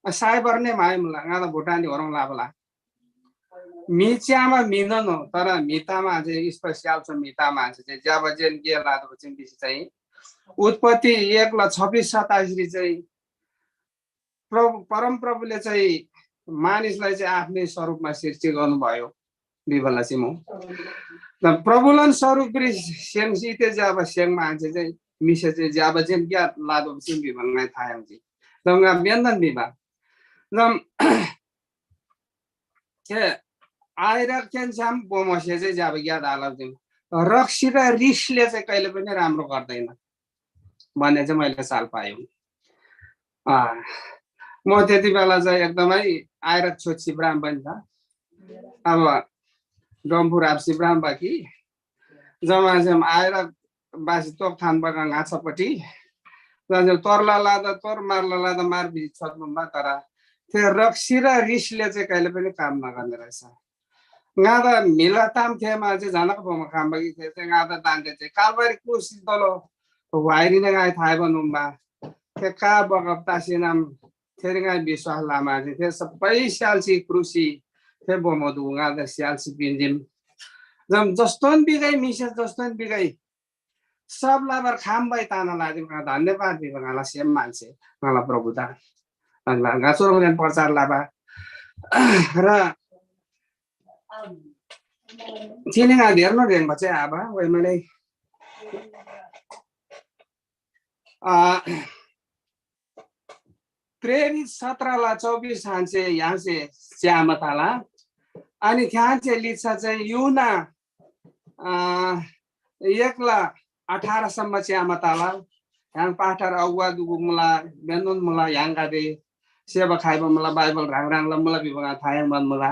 साइबर नै माइ मुला, ङादा भुटानरी होरङ लाबला। म्‍हि च्‍यामा म्‍हिनोन हो, तर म्‍हि तामा चाहिँ स्पेसियल छ, म्‍हि तामा चाहिँ ज्‍यबा जेन गे लादो चाहिँ भिसी चाहिँ उत्पत्ति एक ल छब्बिस सताइसरी चाहिँ प्रभु, परमप्रभुले चाहिँ मानिसलाई चाहिँ आफ्नै स्वरूपमा सृष्टि गर्नुभयो भिबला चाहिँ म। र प्रभुलन स्वरूपरी स्‍य्‍हाङ्सी ते ज्‍यबा स्‍य्‍हाङ मान्छे चाहिँ म्‍हिसे चाहिँ ज्‍यबा जेन ग्‍यात लादो चाहिँ भिबा ङाइ था याङ्जी। र ङा बेन्‍दन भिबा। र थे आइरकथेन छ्‌याम बोमोसे चाहिँ ज्‍यबा ग्‍यात आलजिम। रक्सी र रिसले चाहिँ कहिले पनि राम्रो गर्दैन भन्ने चाहिँ मैले चाल पाएँ। अँ, म त्यति बेला चाहिँ एकदमै आइरक छोच्‍सी भ्राम पनि छ। अब डम्फु राप्‍सी भ्राम बा कि जमा चाहिँ आइरक बासी तोक थान बगा ङाछापट्टि जमा तोरला लादा तोर, मारला लादा मार भिजी छोड्नु बा, तर त्यो रक्सी र रिसले चाहिँ कहिले पनि काम नगर्ने रहेछ। ङादा म्‍हिला ताम थेःमा चाहिँ झनक बोमा खम्‍बा कि थे चाहिँ ङादा दान्‍दे चाहिँ कालबारी क्रुस दलो वाइरीने ङाइ थाइबा नुम्‍बा। थे का बगब तासिनम थेरी ङाइ विश्‍वास लमा चाहिँ थे सबै स्‍याल्‍सी क्रुसी थे बोमो दुगु ङादा स्‍याल्‍सी पिन्‍जीम। जम जस्तोन बिगै म्‍हिसे जस्तोन बिगै सब लबर खाम बाई ताना लाजी ङा धन्‍यवाद दिबा ङाला सेम मान्छे ङाला प्रभुदा। ङा चुरङदेन प्रचार लबा र चिनिङा धेर्न ह्रेङ्बा चाहिँ आबा वैमाने आ प्रेरित सत्रला चौबिस हान्से य्‍हाङसे च्‍यामा तला। अनि थ्‍यान्से लिच्‍छा चाहिँ युना आ एकला अठारसम्म च्‍यामा तला। य्‍हाङ पास्टर अगुवा दुगु मुला, बेन्‍नोन मुला, य्‍हाङगदे सेवा खाइबा मुला, बाइबल ह्राङ ह्राङला मुला भिबा था याङ बन मुला।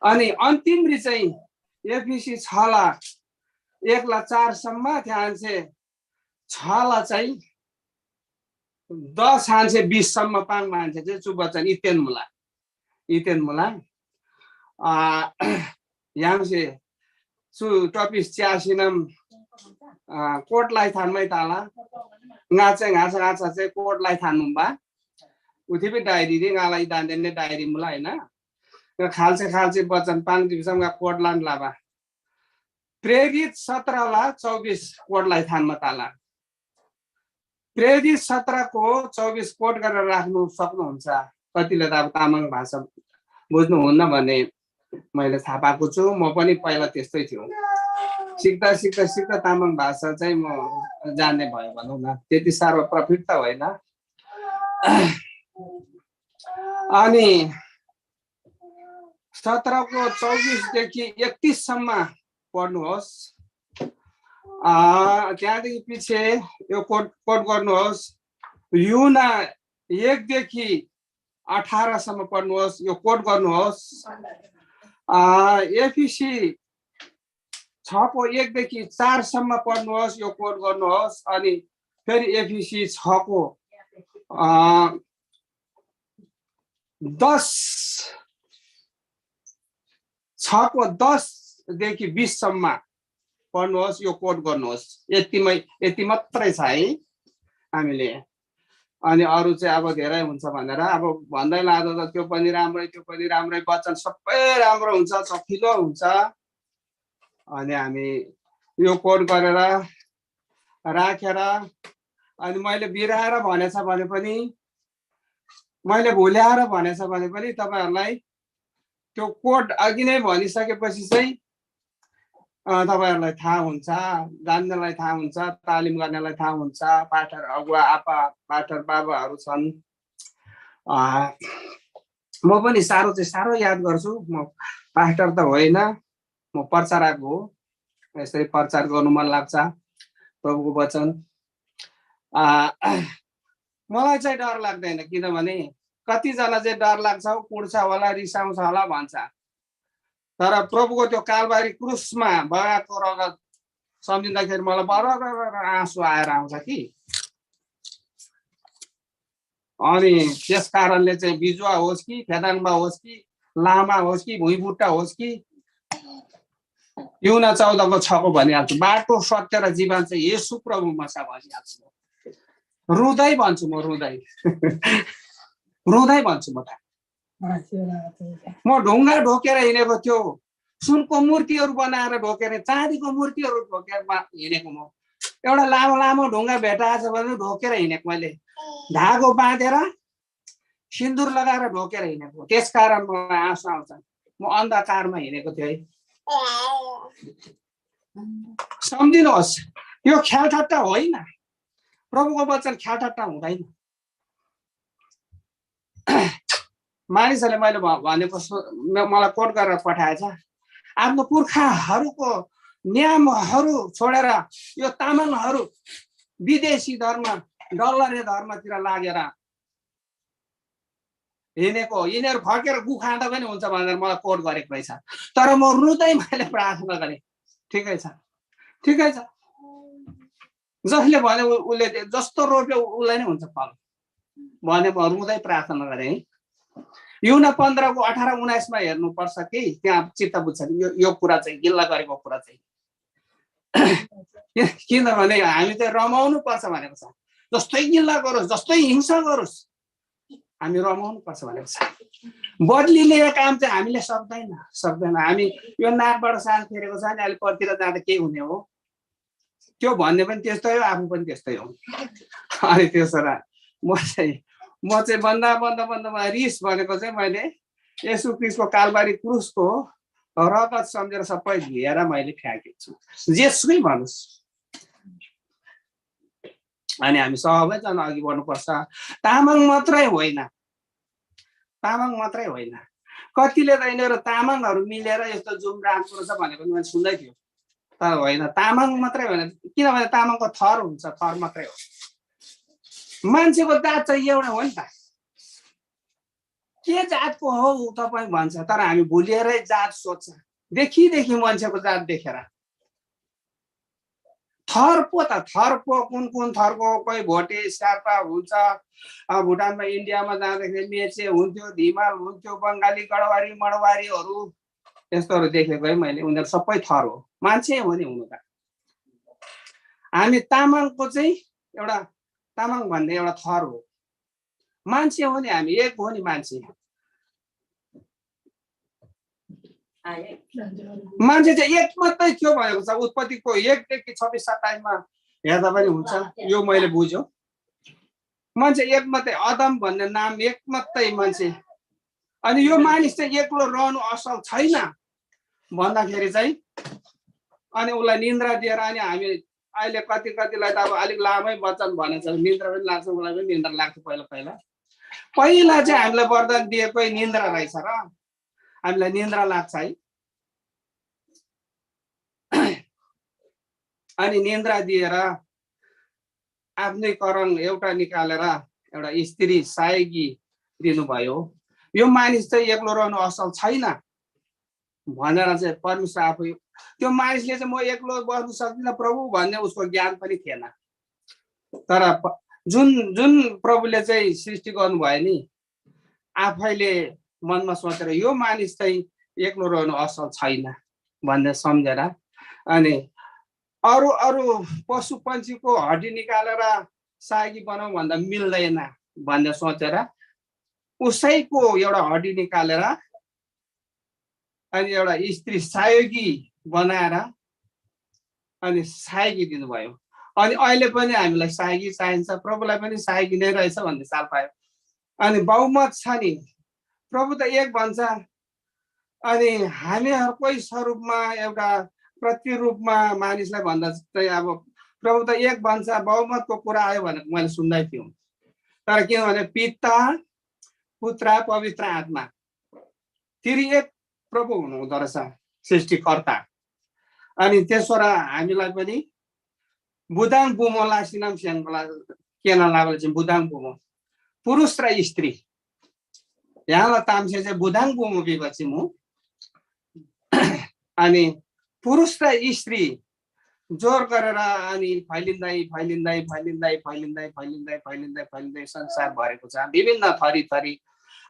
अनि अन्तिमरी चाहिँ एफिसी छला एकला चारसम्म थ्‍यान्से छला चाहिँ दस हान्से बिससम्म पाङ मान्छे चाहिँ चु बचन इतेन मुला, इतेन मुला। आ य्‍हाङसे चु टपिस च्‍यासीनम आ कोट लाइ थान्‍मै ताला। ङा चाहिँ ङाछा ङाछा चाहिँ कोट लाइ थान्‍मुम्बा। उथिबी डायरी रे ङाला इदानदेन डायरी मुला, होइन? खाल्चे खाल्चे बचन पाङ दिबसम ङा कोट लान लाबा। प्रेरित सत्रला चौबिस कोटलाई थानमा ताला। प्रेरित सत्रको चौबिस कोट गरेर राख्नु सक्नुहुन्छ? कतिले त अब तामाङ भाषा बुझ्नुहुन्न भन्ने मैले थाहा पाएको छु। म पनि पहिला त्यस्तै थियो। सिक्दा सिक्दा सिक्दा तामाङ भाषा चाहिँ म जान्ने भयो भनौँ न। त्यति साह्रो प्रफिट त होइन। अनि सत्रको चौबिसदेखि एकतिससम्म पढ्नुहोस्। अ, त्यहाँदेखि पछि यो कोट कोट गर्नुहोस्। युना एकदेखि अठारसम्म पढ्नुहोस्, यो कोट गर्नुहोस्। अ, एफिसी छको एकदेखि चारसम्म पढ्नुहोस्, यो कोट गर्नुहोस्। अनि फेरि एफिसी छको अ दस, छको दसदेखि बिससम्म पढ्नुहोस्, यो कोट गर्नुहोस्। यतिमै, यति मात्रै छ है हामीले। अनि अरू चाहिँ अब धेरै हुन्छ भनेर अब भन्दै लाँदा त त्यो पनि राम्रै, त्यो पनि राम्रै, वचन सबै राम्रो हुन्छ, चखिलो हुन्छ। अनि हामी यो कोट गरेर राखेर, अनि मैले बिराएर भनेछ भने पनि, मैले भुल्याएर भनेछ भने पनि तपाईँहरूलाई त्यो कोट अघि नै भनिसकेपछि चाहिँ अ, तपाईँहरूलाई थाहा हुन्छ, जान्नेलाई थाहा हुन्छ, तालिम गर्नेलाई थाहा हुन्छ। पास्टर अगुवा आपा, पास्टर बाबाहरू छन्। अ, म पनि साह्रो चाहिँ साह्रो याद गर्छु। म पास्टर त होइन, म प्रचारक हो। यसरी प्रचार गर्नु मन लाग्छ प्रभुको वचन। अ, मलाई चाहिँ डर लाग्दैन, किनभने कतिजना चाहिँ डर लाग्छ, कुर्छ होला, रिसाउँछ होला भन्छ। तर प्रभुको त्यो कालबारी क्रुसमा बगाएको रगत सम्झिँदाखेरि मलाई बरर आँसु आएर आउँछ कि। अनि त्यस कारणले चाहिँ बिजुवा होस् कि, फेदाङ्बा होस् कि, लामा होस् कि, भुइँबुट्टा होस् कि, युना चौधको छको भनिहाल्छु, बाटो, सत्य र जीवन चाहिँ येशू प्रभुमा छ भनिहाल्छु। रुँदै भन्छु म, रुँदै। रुँदै भन्छु म त। म ढुङ्गा ढोकेर हिँडेको थियो, सुनको मूर्तिहरू बनाएर ढोकेर, चाँदीको मूर्तिहरू ढोकेर हिँडेको म। एउटा लामो लामो ढुङ्गा भेटाएछ भने ढोकेर हिँडेको मैले। धागो बाँधेर, सिन्दुर लगाएर ढोकेर हिँडेको। त्यस कारण मलाई आँसु आउँछ। म अन्धकारमा हिँडेको थिएँ है। सम्झिनुहोस्, यो ख्यालठट्टा होइन। प्रभुको वचन ख्यालठट्टा हुँदैन। मानिसहरूले मैले भ-, भनेको सु-, म-, मलाई कोट गरेर पठाएछ। आफ्नो पुर्खाहरूको नियमहरू छोडेर यो तामाङहरू विदेशी धर्म, डलरे धर्मतिर लागेर हिँडेको, यिनीहरू फर्केर गु खाँदा पनि हुन्छ भनेर मलाई कोट गरेको रहेछ। तर म रुँदै मैले प्रार्थना गरेँ। ठिकै छ, ठिकै छ। जसले भन्यो उ-, उसले त्यो जस्तो रोप्यो उ-, उसलाई नै हुन्छ फल भने म रुँदै प्रार्थना गरेँ है। युना पन्ध्रको अठार उन्नाइसमा हेर्नुपर्छ कि त्यहाँ चित्त बुझ्छ कि यो, यो कुरा चाहिँ गिल्ला गरेको कुरा चाहिँ। किन-, किनभने हामी चाहिँ रमाउनु पर्छ भनेको छ। जस्तै गिल्ला गरोस्, जस्तै हिंसा गरोस्, हामी रमाउनु पर्छ भनेको छ। बदली लिने काम चाहिँ हामीले सक्दैन, सक्दैन। हामी यो नाकबाट सास फेरेको छ नि, अहिले परतिर जाँदा के हुने हो? त्यो भन्ने पनि त्यस्तै हो, आफू पनि त्यस्तै हो। अनि त्यसो र म चाहिँ, म चाहिँ बन्दा, बन्दा, बन्दा मलाई रिस भनेको चाहिँ मैले येशू ख्रीष्टको कालबारी क्रुसको रगत सम्झेर सबै लिएर मैले फ्याँकेको छु, जेसुकै भनोस्। अनि हामी सबैजना अघि बढ्नुपर्छ। तामाङ मात्रै होइन, तामाङ मात्रै होइन, कतिले त यिनीहरू तामाङहरू मिलेर यस्तो जुम राख्दो रहेछ भनेको पनि मैले सुन्दै थियो। तर होइन, तामाङ मात्रै होइन, किनभने तामाङको थर हुन्छ, थर मात्रै हो। मान्छेको जात चाहिँ एउटा हो नि त। के जातको हो ऊ तपाईँ भन्छ, तर हामी भुलिएरै जात सोध्छ। देखिदेखि मान्छेको जात देखेर थर पो त, थर पो कुन कुन थरको, कोही भोटे स्यार्पा हुन्छ, अ, भुटानमा, इन्डियामा जाँदाखेरि मेचे हुन्थ्यो, धिमाल हुन्थ्यो, बङ्गाली, गडवारी मडवारीहरू, यस्तोहरू देखेको है मैले। उनीहरू सबै थर हो, मान्छे हो नि हुनु त। हामी तामाङको चाहिँ एउटा, तामाङ भन्ने एउटा थर हो, मान्छे हो नि हामी, एक हो नि मान्छे। मान्छे चाहिँ एक मात्रै थियो भएको छ, उत्पत्तिको एकदेखि छब्बिस सत्ताइसमा हेर्दा पनि हुन्छ। यो मैले बुझ्यो, मान्छे एक मात्रै, आदम भन्ने नाम एक मात्रै मान्छे। अनि यो मानिस चाहिँ एक्लो रहनु असल छैन भन्दाखेरि चाहिँ, अनि उसलाई निन्द्रा दिएर, अनि हामी अहिले कति कतिलाई त अब अलिक लामै वचन भनेछ, निन्द्रा पनि लाग्छ, उसलाई पनि निन्द्रा लाग्छ। पहिला पहिला पहिला चाहिँ हामीलाई वरदान दिएकै निन्द्रा रहेछ र हामीलाई निन्द्रा लाग्छ है। अनि निन्द्रा दिएर आफ्नै करङ एउटा निकालेर एउटा स्त्री सायगी दिनुभयो। यो मानिस चाहिँ एक्लो रहनु असल छैन भनेर चाहिँ परमेश्वर आफै, त्यो मानिसले चाहिँ म एक्लो बस्नु सक्दिनँ प्रभु भन्ने उसको ज्ञान पनि थिएन। तर प-, जुन जुन प्रभुले चाहिँ सृष्टि गर्नुभयो नि, आफैले मनमा सोचेर यो मानिस चाहिँ एक्लो रहनु असल छैन भन्ने सम्झेर, अनि अरू अरू पशु पन्छीको हड्डी निकालेर सागी बनाऊ भन्दा मिल्दैन भन्ने सोचेर उसैको एउटा हड्डी निकालेर अनि एउटा स्त्री सायोगी बनाएर अनि सायगी दिनुभयो। अनि अहिले पनि हामीलाई सायगी चाहिन्छ, प्रभुलाई पनि सायगी नै रहेछ भन्ने चाल पायो। अनि बहुमत छ नि, प्रभु त एक भन्छ, अनि हामी अर्कै स्वरूपमा एउटा प्रतिरूपमा मानिसलाई भन्दा चाहिँ अब प्रभु त एक भन्छ, बहुमतको कुरा आयो भनेको मैले सुन्दै थियौँ। तर किनभने पिता, पुत्र, पवित्र आत्मा तिरी एक प्रभु हुनुहुँदो रहेछ, सृष्टिकर्ता। अनि त्यसबाट हामीलाई पनि बुदाङ बुमो लासिनम स्याङला केना लाबल चाहिँ बुदाङ बुमो, पुरुष र स्त्री। यहाँला तामसे चाहिँ बुदाङ बुमो बिबा चाहिँ मु। अनि पुरुष र स्त्री जोर गरेर अनि फैलिँदै फैलिँदै फैलिँदै फैलिँदै फैलिँदै फैलिँदै फैलिँदै संसार भरेको छ विभिन्न थरी थरी।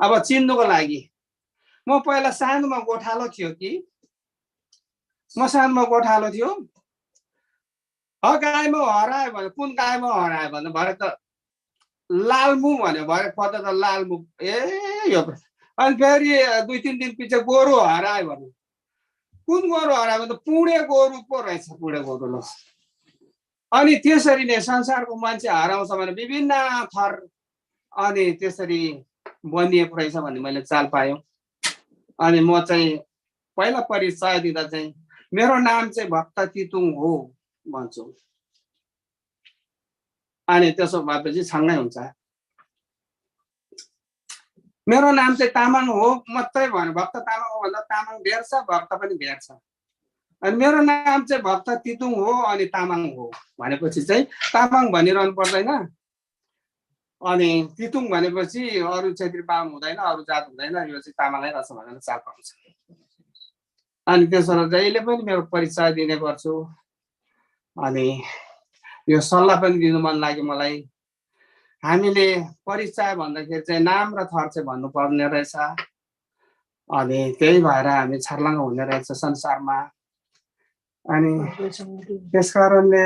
अब चिन्नुको लागि म पहिला सानोमा गोठालो थियो कि, म सानोमा गोठालो थियो, ह गाईमा हरायो भने कुन गाईमा हरायो भने भरे त लालमु भन्यो, भरे पत्ता त लालमु। ए यो अनि फेरि दुई तिन दिन पछि गोरु हरायो भने कुन गोरु हरायो भने त पुडे गोरु पो रहेछ, पुडे गोरु ल। अनि त्यसरी नै संसारको मान्छे हराउँछ भने विभिन्न थर अनि त्यसरी बनिएको रहेछ भन्ने मैले चाल पायो। अनि म चाहिँ पहिला परिचय दिँदा चाहिँ मेरो नाम चाहिँ भक्त तितुङ हो भन्छु। अनि त्यसो भएपछि छङ्गै हुन्छ। मेरो नाम चाहिँ तामाङ हो मात्रै भन्यो, भक्त तामाङ हो भन्दा तामाङ धेर छ, भक्त पनि धेर छ। अनि मेरो नाम चाहिँ भक्त तितुङ हो अनि तामाङ हो भनेपछि चाहिँ तामाङ भनिरहनु पर्दैन। अनि तितुङ भनेपछि अरू क्षेत्री बाहुन हुँदैन, अरू जात हुँदैन, यो चाहिँ तामाङै रहेछ भनेर चाल पाउँछ। अनि त्यसबाट जहिले पनि मेरो परिचय दिने गर्छु। अनि यो सल्लाह पनि दिनु मन लाग्यो मलाई। हामीले परिचय भन्दाखेरि चाहिँ नाम र थर चाहिँ भन्नुपर्ने रहेछ। अनि त्यही भएर हामी छर्लङ्ग हुने रहेछ संसारमा। अनि त्यस कारणले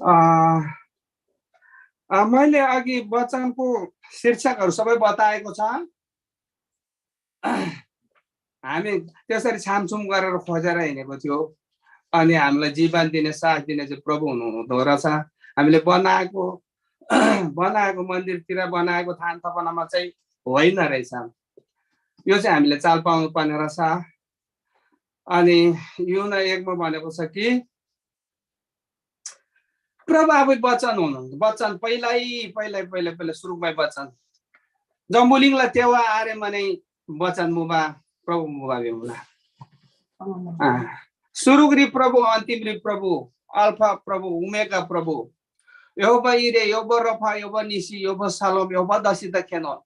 अ, अ, मैले अघि वचनको शीर्षकहरू सबै बताएको छ। हामी त्यसरी छामछुम गरेर खोजेर हिँडेको थियो। अनि हामीलाई जीवन दिने, साथ दिने चाहिँ प्रभु हुनुहुँदो रहेछ। हामीले बनाएको बनाएको मन्दिरतिर बनाएको थान थपनामा चाहिँ होइन रहेछ। यो चाहिँ हामीले चाल पाउनु पर्ने रहेछ। अनि यूहन्ना एकमा भनेको छ कि प्रभु आफै वचन हुनुहुन्छ। वचन पहिल्यै, पहिल्यै, पहिल्यै, पहिल्यै सुरुमै वचन। जम्बुलिङला तेवा आरेमाने वचन मुबा, प्रभु मुबा भिमुला। अँ। सुरुकरी प्रभु, अन्तिमरी प्रभु, अल्फा प्रभु, ओमेगा प्रभु। यहोवा इरे, यहोवा रफा, यहोवा निसी, यहोवा शालोम, यहोवा दसी द खेनोन।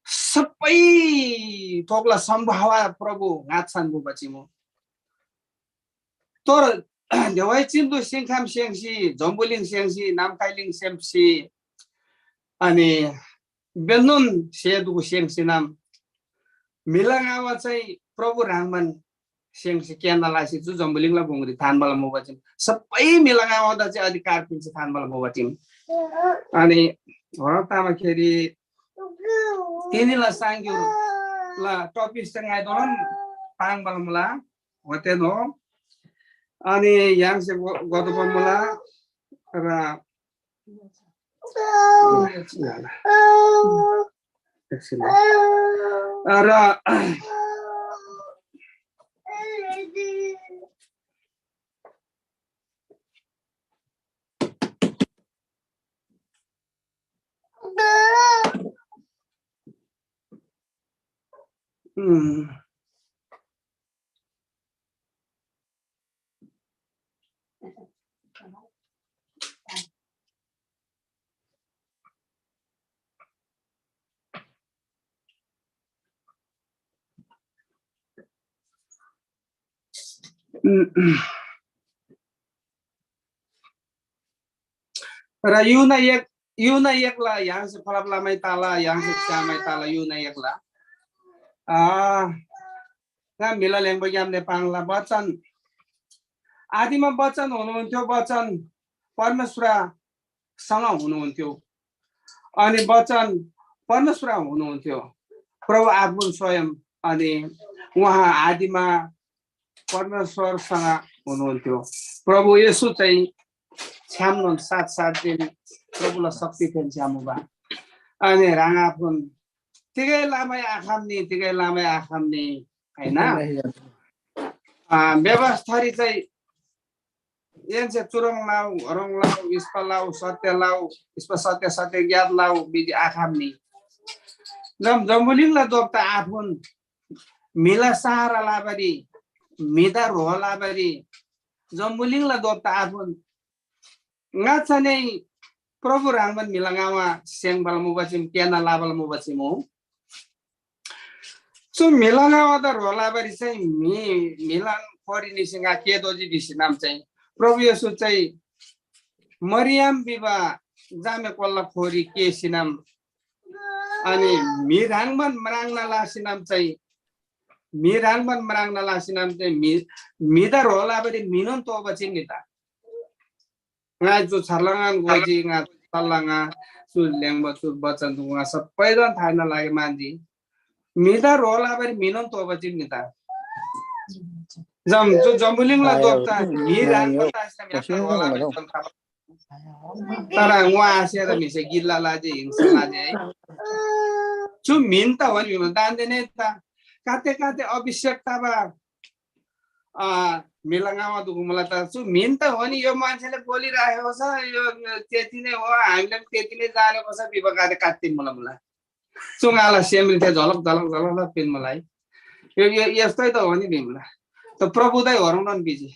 सबै थोकला सम्भावा प्रभु ङाच्‍छान मुबा चिमु। तोर देवाइ चिन्‍दु सिङखाम सेङ्सी, जम्‍बुलिङ सेङ्सी, नामखाइलिङ सेङ्सी, अनि बेन्‍नोन सेदुगु सेङ्सी नाम म्‍हिला ङावा चाहिँ प्रभु ह्राङमान सेङ्सी क्‍याना लासी चु जम्‍बुलिङला गुङरी थान्‍बाला मुबा चीम। सबै म्‍हिला ङावादा चाहिँ अधिकार पिन्‍सी थान्‍बाला मुबा चीम। अनि हर तामाखेरी तिनीला साङ्ग्‍युला टपिस चाहिँ ङाइदोलन ताङ्बाला मुला होतेन हो। अनि य्‍हाङसे गो-, गोदोबा मुला र एकछिन। र उम्। र यूहन्‍ना एक, यूहन्‍ना एकला य्‍हाङसे फलप लमै ताला, य्‍हाङसे स्‍यामै ताला, यूहन्‍ना एकला। आ, ङा म्‍हिला ल्‍हेङ्बाग्‍याम ने पाङ्ला बचन। आदिमा बचन हुनुहुन्थ्यो, बचन परमेश्‍वरसँग हुनुहुन्थ्यो, अनि बचन परमेश्‍वर हुनुहुन्थ्यो, प्रभु आफू स्वयं, अनि उहाँ आदिमा परमेश्‍वरसँग हुनुहुन्थ्यो। प्रभु येशू चाहिँ छ्‌यामनोन सात सात दिन प्रभुला शक्ति थेन छ्‌याम मुबा। अनि ह्राङ आफून तिगै लामै आखम्‍नी, तिगै लामै आखम्‍नी, हैन? आ, व्यवस्थारी चाहिँ एनसे चुरोङ लाउ, हरोङ लाउ, इस्‍पा लाउ, सत्य लाउ, इस्‍पा सत्य, सत्य ज्ञात लाउ, बिजी आखम्‍नी। जम जम्‍बुलिङला दोप्‍ता आफुन म्‍हिला सहारा लाबारी, म्‍हिदा ह्रो लाबारी, जम्‍बुलिङला दोप्‍ता आफुन ङाच्‍छानैन प्रभु ह्राङबान म्‍हिला ङामा स्‍याङ्बाला मुबा चीम, क्‍याना लाबाला मुबा चीम हो। चु म्‍हिला ङावादा ह्रो लबारी चाहिँ म्‍हि, म्‍हिला खोरी निसी ङा के दोजी भिसी नाम चाहिँ प्रभु येशू चाहिँ मरियम भिबा जामे कोल्‍ला खोरी केसीनाम, अनि म्‍हि ह्राङबान म्राङ्ना लासीनाम चाहिँ, म्‍हि ह्राङबान म्राङ्ना लासीनाम चाहिँ म्‍हि, म्‍हिदा ह्रो लबारी म्‍हिनोन तोःबा चीम नि ता। ङाइ चु छर्लङ्‌आन गोजी, ङा छर्लङ्‌आ चु ल्‍याङ्बा चु बचन चु ङा सप्‍पैदान थार्ना लागे मान्‍जी। म्‍हिदा ह्रो लबारी म्‍हिनोन तोःबा चीम नि ता। जम, चु जम्‍बुलिङला दोप्‍ता म्‍हि ह्राङबान तासीना म्‍हि ह्राङबान ह्रो लबारी जम थार्बा। तर ङो आसेर म्‍हिसे गिल्‍ला लाजी, हिंसा लाजी है। चु म्‍हिन त हो नि, दान्‍दे नै ता। काते काते अभिषेक तबा अ, म्‍हिला ङामा दुगु मुला त चु म्‍हिन त हो नि, यो मान्छेले बोलिराखेको छ, यो त्यति नै हो, हामीले पनि त्यति नै जानेको छ, विवाह काट्टी मुला मुला। चु ङाला सेमरी थे झलक झलक झलक झलक पिन मुला है। यो, यो यस्तै त हो नि भिमुला। त प्रभुदाइ होरङनोन बिजी।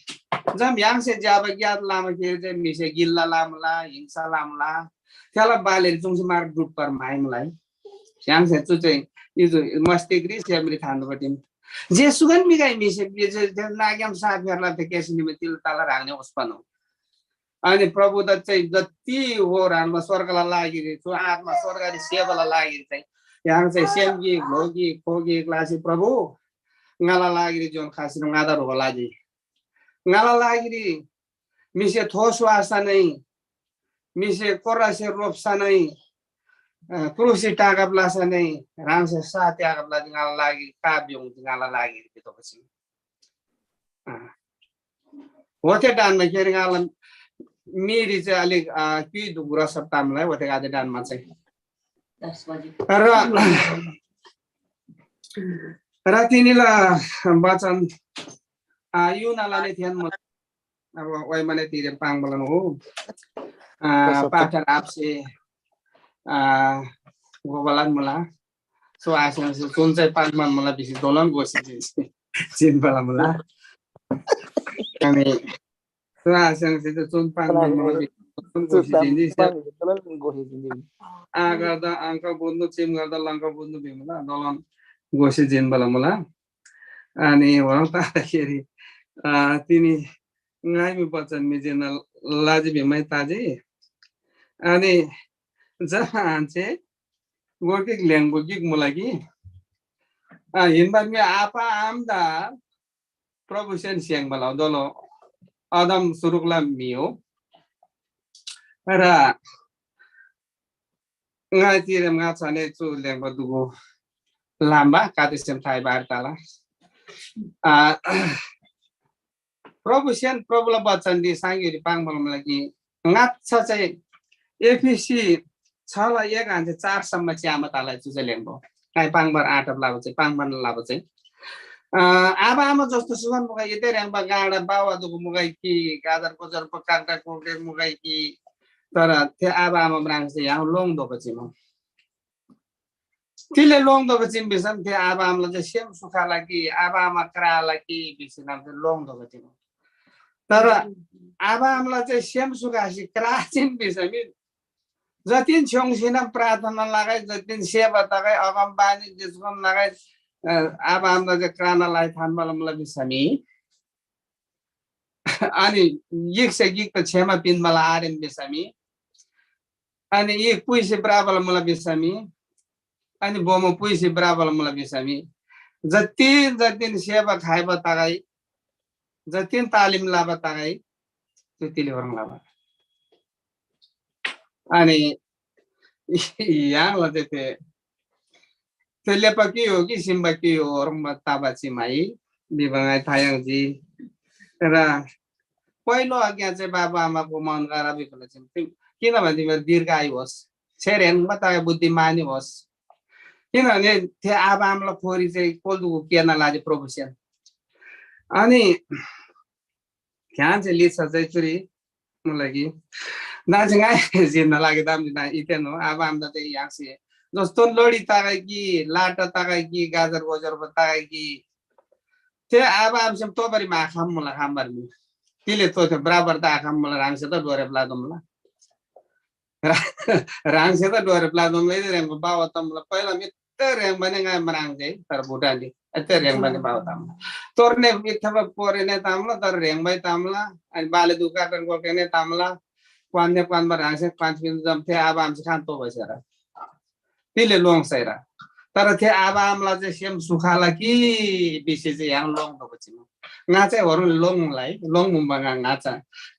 जम य्‍हाङसे ज्‍याबा ज्ञात लामा खेर चाहिँ म्‍हिसे गिल्‍ला लामुला, हिंसा लामुला। थेला बालेरी चुङ्सी मार डुट पर म्‍हाइमुला है। य्‍हाङसे चु चाहिँ इजु मस्तिकरी सेमरी थान्‍दोपट्टि जे सुगन मिगाइ म्‍हिसे जे, जे, जे नाग्‍याम साथ फेरला थे केसी निमे तिल ताला ह्राङने ओस्‍पनो। अनि प्रभुदा चाहिँ जति हो ह्राङमा स्वर्गला लागिरी, चु आत्मा स्वर्गरी सेवाला लागिरी चाहिँ य्‍हाङ चाहिँ सेम गिक, ल्‍हो गिक, खो गिक लासी प्रभु ङाला लागिरी जोन खासी ङादा ह्रो लाजी। ङाला लागिरी म्‍हिसे थो स्‍वासा नै, म्‍हिसे कोर्रासे रोप्‍सा नै, अ, क्रुसरी टाँगब लसा नै, ह्राङसे सा त्यागब लजी ङाला लागिरी, काप योङ्जी ङाला लागिरी भितोःसी। अ, होते डानमा खेर ङाला मीरी चाहिँ अलिक, अ, क्युइ दुगुरा सब तामलाई होते गाते डानमा चाहिँ। र र तिनीला वचन आ, युनाला ने थियन म अब वै मने तिरे पाङ बलन हो। आ, पाठर आपसे आ, गोबलन मुला। सो आसन से चुन चाहिँ पाङ मन मुला बिसी दोलन गोसी जिन बला मुला। अनि सो आसन से चुन पाङ मन मुला बिसी दोलन गोसी जिन। आ गर्दा अङ्क बुझ्नु, चिम गर्दा लङ्क बुझ्नु भिमुला दोलन गोसी जिन बला मुला। अनि वरङ तादाखेरि आ, तिनी ङाइमी बचन मी जेना लाजी भिमै ताजी। अनि जहाँ आन्चे गोर गिक ल्‍याङ्बो गिक मुला कि आ, हिन्‍बार मी आपा आमदा प्रभुसेन स्‍याङ्बा लौ दोलो अदम सुरुकला म्‍हि हो। र ङाइ तिरेम ङा छने चु ल्‍याङ्बा दुगु लाम्बा कादेशेम थाइ बार ताला। आ, प्रभुसेन प्रभुला बचनरी सांगिरी पाङ्बा लमला कि ङाच्‍छा चाहिँ एफिसी छला एक आन्‍से चार सम्म च्‍यामा ताला चु चाहिँ ल्‍याङ्बो। ङाइ पाङ्बार आँटब लाबा चाहिँ, पाङ्बान लाबा चाहिँ। अ, आबा आमा जस्तो सुगन मुगा इते ह्रेङ्बा गाडा बाबा दुगु मुगाइ कि, गाजर गोजर काक्टा कोक्रे मुगाइ कि, तर थे आबा आमा म्राङ्से याङ लोङ दोबा चिमु। तिले लोङ दोबा चिम भिसम थे आबा आमाला चाहिँ सेम सुखाला कि, आबा आमा क्राला कि भिसी नाम चाहिँ लोङ दोबा चिमु। तर आबा आमाला चाहिँ सेम सुखासी क्रा चिम भिसम जतिन छ्योङ्सीनम प्रार्थना लगाइ, जतिन सेवा तगै, अगमबानी जिसगम लगाइ, अ, आबा आमदा जे क्राना लाइ थान्‍बाला मुला भिसमी। अनि गिकसे गिक त क्षमा पिन्‍बाला आरेम भिसमी। अनि यी पुइसे ब्राबाला मुला भिसमी। अनि बोमो पुइसे ब्राबाला मुला भिसमी। जतिन जतिन सेवा खाइबा तगै, जतिन तालिम लाबा तगै, जतिले वरङ लाबा। अनि य्‍हाङला चाहिँ थे, थे लेपा के हो कि सिम्बा के हो ओरङ्बा ताबा चिमाइ भिबा ङाइ थायङ्जी। र पहिलो आज्ञा चाहिँ बाबु आमाको मन गर भिबा चिम। तिम-, किनभने तिमीहरू दीर्घायु होस्, छेर हेर्नुमा तपाईँ बुद्धिमानी होस्। किनभने थे आबा आमाला खोरी चाहिँ कोल्दुको केर्ना लाजी प्रभुसेन। अनि ध्यान चाहिँ लिछ चाहिँ चुरी मुला कि दान्‍से ङाइ जिन्‍ना लागि दाम जिन्‍ना इतेन हो। आबा आमदा चाहिँ याङ्सी जस्तो लोडी तगै कि, लाटा तगै कि, गाजर गोजर तगै कि, थे आबा आमसेम तोबरी माखम मुला खाम्बर मी। तिले तो थे बराबर त आखम मुला ह्राङसे त डोरे प्लादो मुला। ह्राङसे त डोरे प्लादो मुला, इते ह्रेङ्बा बाबा त मुला। पहिला मी त ह्रेङ्बाने ङाइ म्राङ्जे, तर भुटानले अत्ते ह्रेङ्बाने बाबा तामला। तोरने मिथ्याबा पोरेने तामला, तर ह्रेङ्बाई तामला, अनि बाले दुकाटन गोकेने तामला, क्वान्ने क्वान्बा ह्राङसे क्वान्स पिन जम थे आबा आमसे खान तो भइसरा। तिले लोङ सैरा। तर थे आबा आमला चाहिँ सेम सुखाला कि बिसे चाहिँ य्‍हाङ लोङ तो बचिम। ङा चाहिँ होरु लोङ मुलाई, लोङ मुम्बा ङा ङा चा।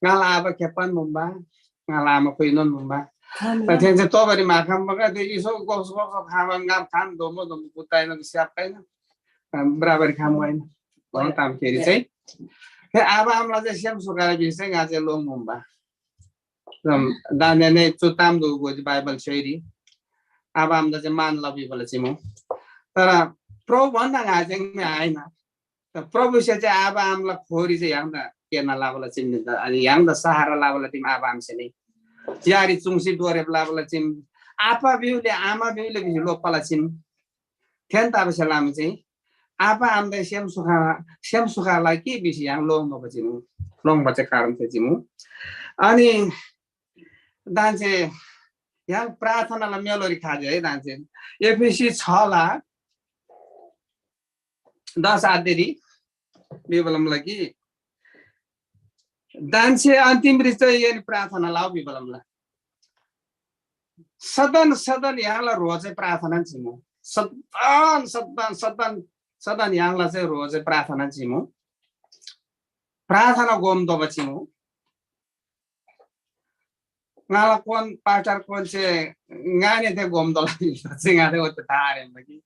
ङाला आबा खेप्पान मुम्बा, ङाला आमा कुइनोन मुम्बा। थेन्‍से तोबारी माखम बगा ते इसो गोस गोस खाबा गाम खान दोमो दोमो कुत्ताइन स्याप काइन। बराबर खाम वाइन। भन ताम केरी चाहिँ। थे आबा आमला चाहिँ सेम सुखाला बिसे चाहिँ ङा चाहिँ लोङ मुम्बा। दाने ने चु ताम दु गोजी बाइबल छेरी। आबा आमदा चाहिँ मान लबी बला चिमु। तर प्रभु भन्दा ङा चाहिँ मी आइन। त प्रभुसे चाहिँ आबा आमला खोरी चाहिँ य्‍हाङदा केर्ना लाबला चिम निन्‍दा, अनि य्‍हाङदा सहारा लाबला तिम आबा आमसे नै। यारी चुङ्सी डोरेब लाबला चिम, आपा बिउले आमा बिउले भिसी लोप्‍बाला चिम। थेन ताबसे लामा चाहिँ आपा आमदा सेम सुखा, सेम सुखाला कि भिसी य्‍हाङ लोङ्‌बा चिमु, लोङ्‌बा चाहिँ कारण चाहिँ चिमु। अनि दान्‍से य्‍हाङ प्रार्थनाला मेलोरी खाजे है दान्‍से एफिसी छला दस आदेरी बिबलमला कि दान्‍से अन्तिमरी चाहिँ एनी प्रार्थना लाउ बिबलमला। सदन सदन य्‍हाङला ह्रो चाहिँ प्रार्थना चिमु। सदन सदन सदन सदन य्‍हाङला चाहिँ ह्रो चाहिँ प्रार्थना चिमु। प्रार्थना गोम दोबा चिमु। ङाला कोन पास्टर कोन से ङाने ते गोम दोला चिङाते ओते तारे कि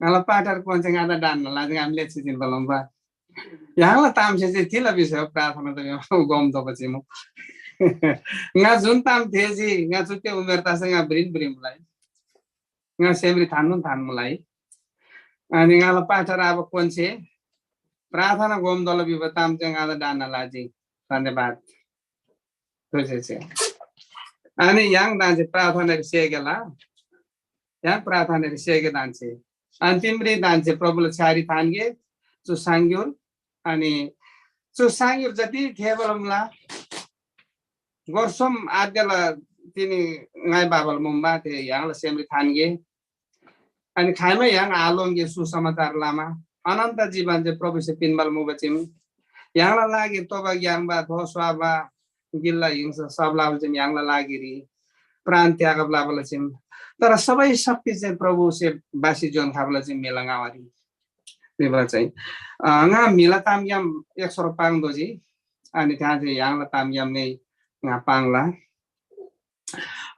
ङाला पास्टर कोन से ङादा डान ला ङाम लेक्सी जिन बलम्बा। य्‍हाङला तामसे चाहिँ तिला विषय प्रार्थना त गोम दोबा चिमु। ङा जुन ताम थेजी ङा चुके उमेर तासे ङा ब्रिन ब्रिम लाई। ङा सेमरी थान्‍नुन थान्‍मुलाई। अनि ङाला पाठर अब कोन्से प्रार्थना गोमदल बिबा ताम चाहिँ ङाला डाना लाजी। धन्यवाद। थुसे छे। अनि य्‍हाङ दान्‍से प्रार्थना सेगेला। य्‍हाङ प्रार्थना सेगे दान्‍से। अन्तिमरी दान्‍से प्रभुला छ्‌यारी थान्‍गे। चु साङ्ग्‍युर अनि चु साङ्ग्‍युर जति थेबलमला गोरसोम आद्यला तिनी ङाइ बाबल मुम्बा ते य्‍हाङला सेमरी थान्‍गे। अनि खाइमा य्‍हाङ आलोङ्गे सुसमाचार लामा अनन्त जीवन चाहिँ प्रभुसे पिन्‍बाल मुबा चिम। य्‍हाङला लागि तोबा ग्‍याङ्बा धो स्वाबा गिल्ला हिंसा सब लाबल चिम य्‍हाङला लागिरी प्राण त्यागब लाबल चिम। तर सबै शक्ति चाहिँ प्रभुसे बासी जोन खाबल चिम मेला ङावारी। मेला चाहिँ अ, ङा म्‍हिला तामग्‍याम एक सोर पाङ दोजी। अनि त्यहाँ चाहिँ य्‍हाङला तामग्‍याम नै ङा पाङला।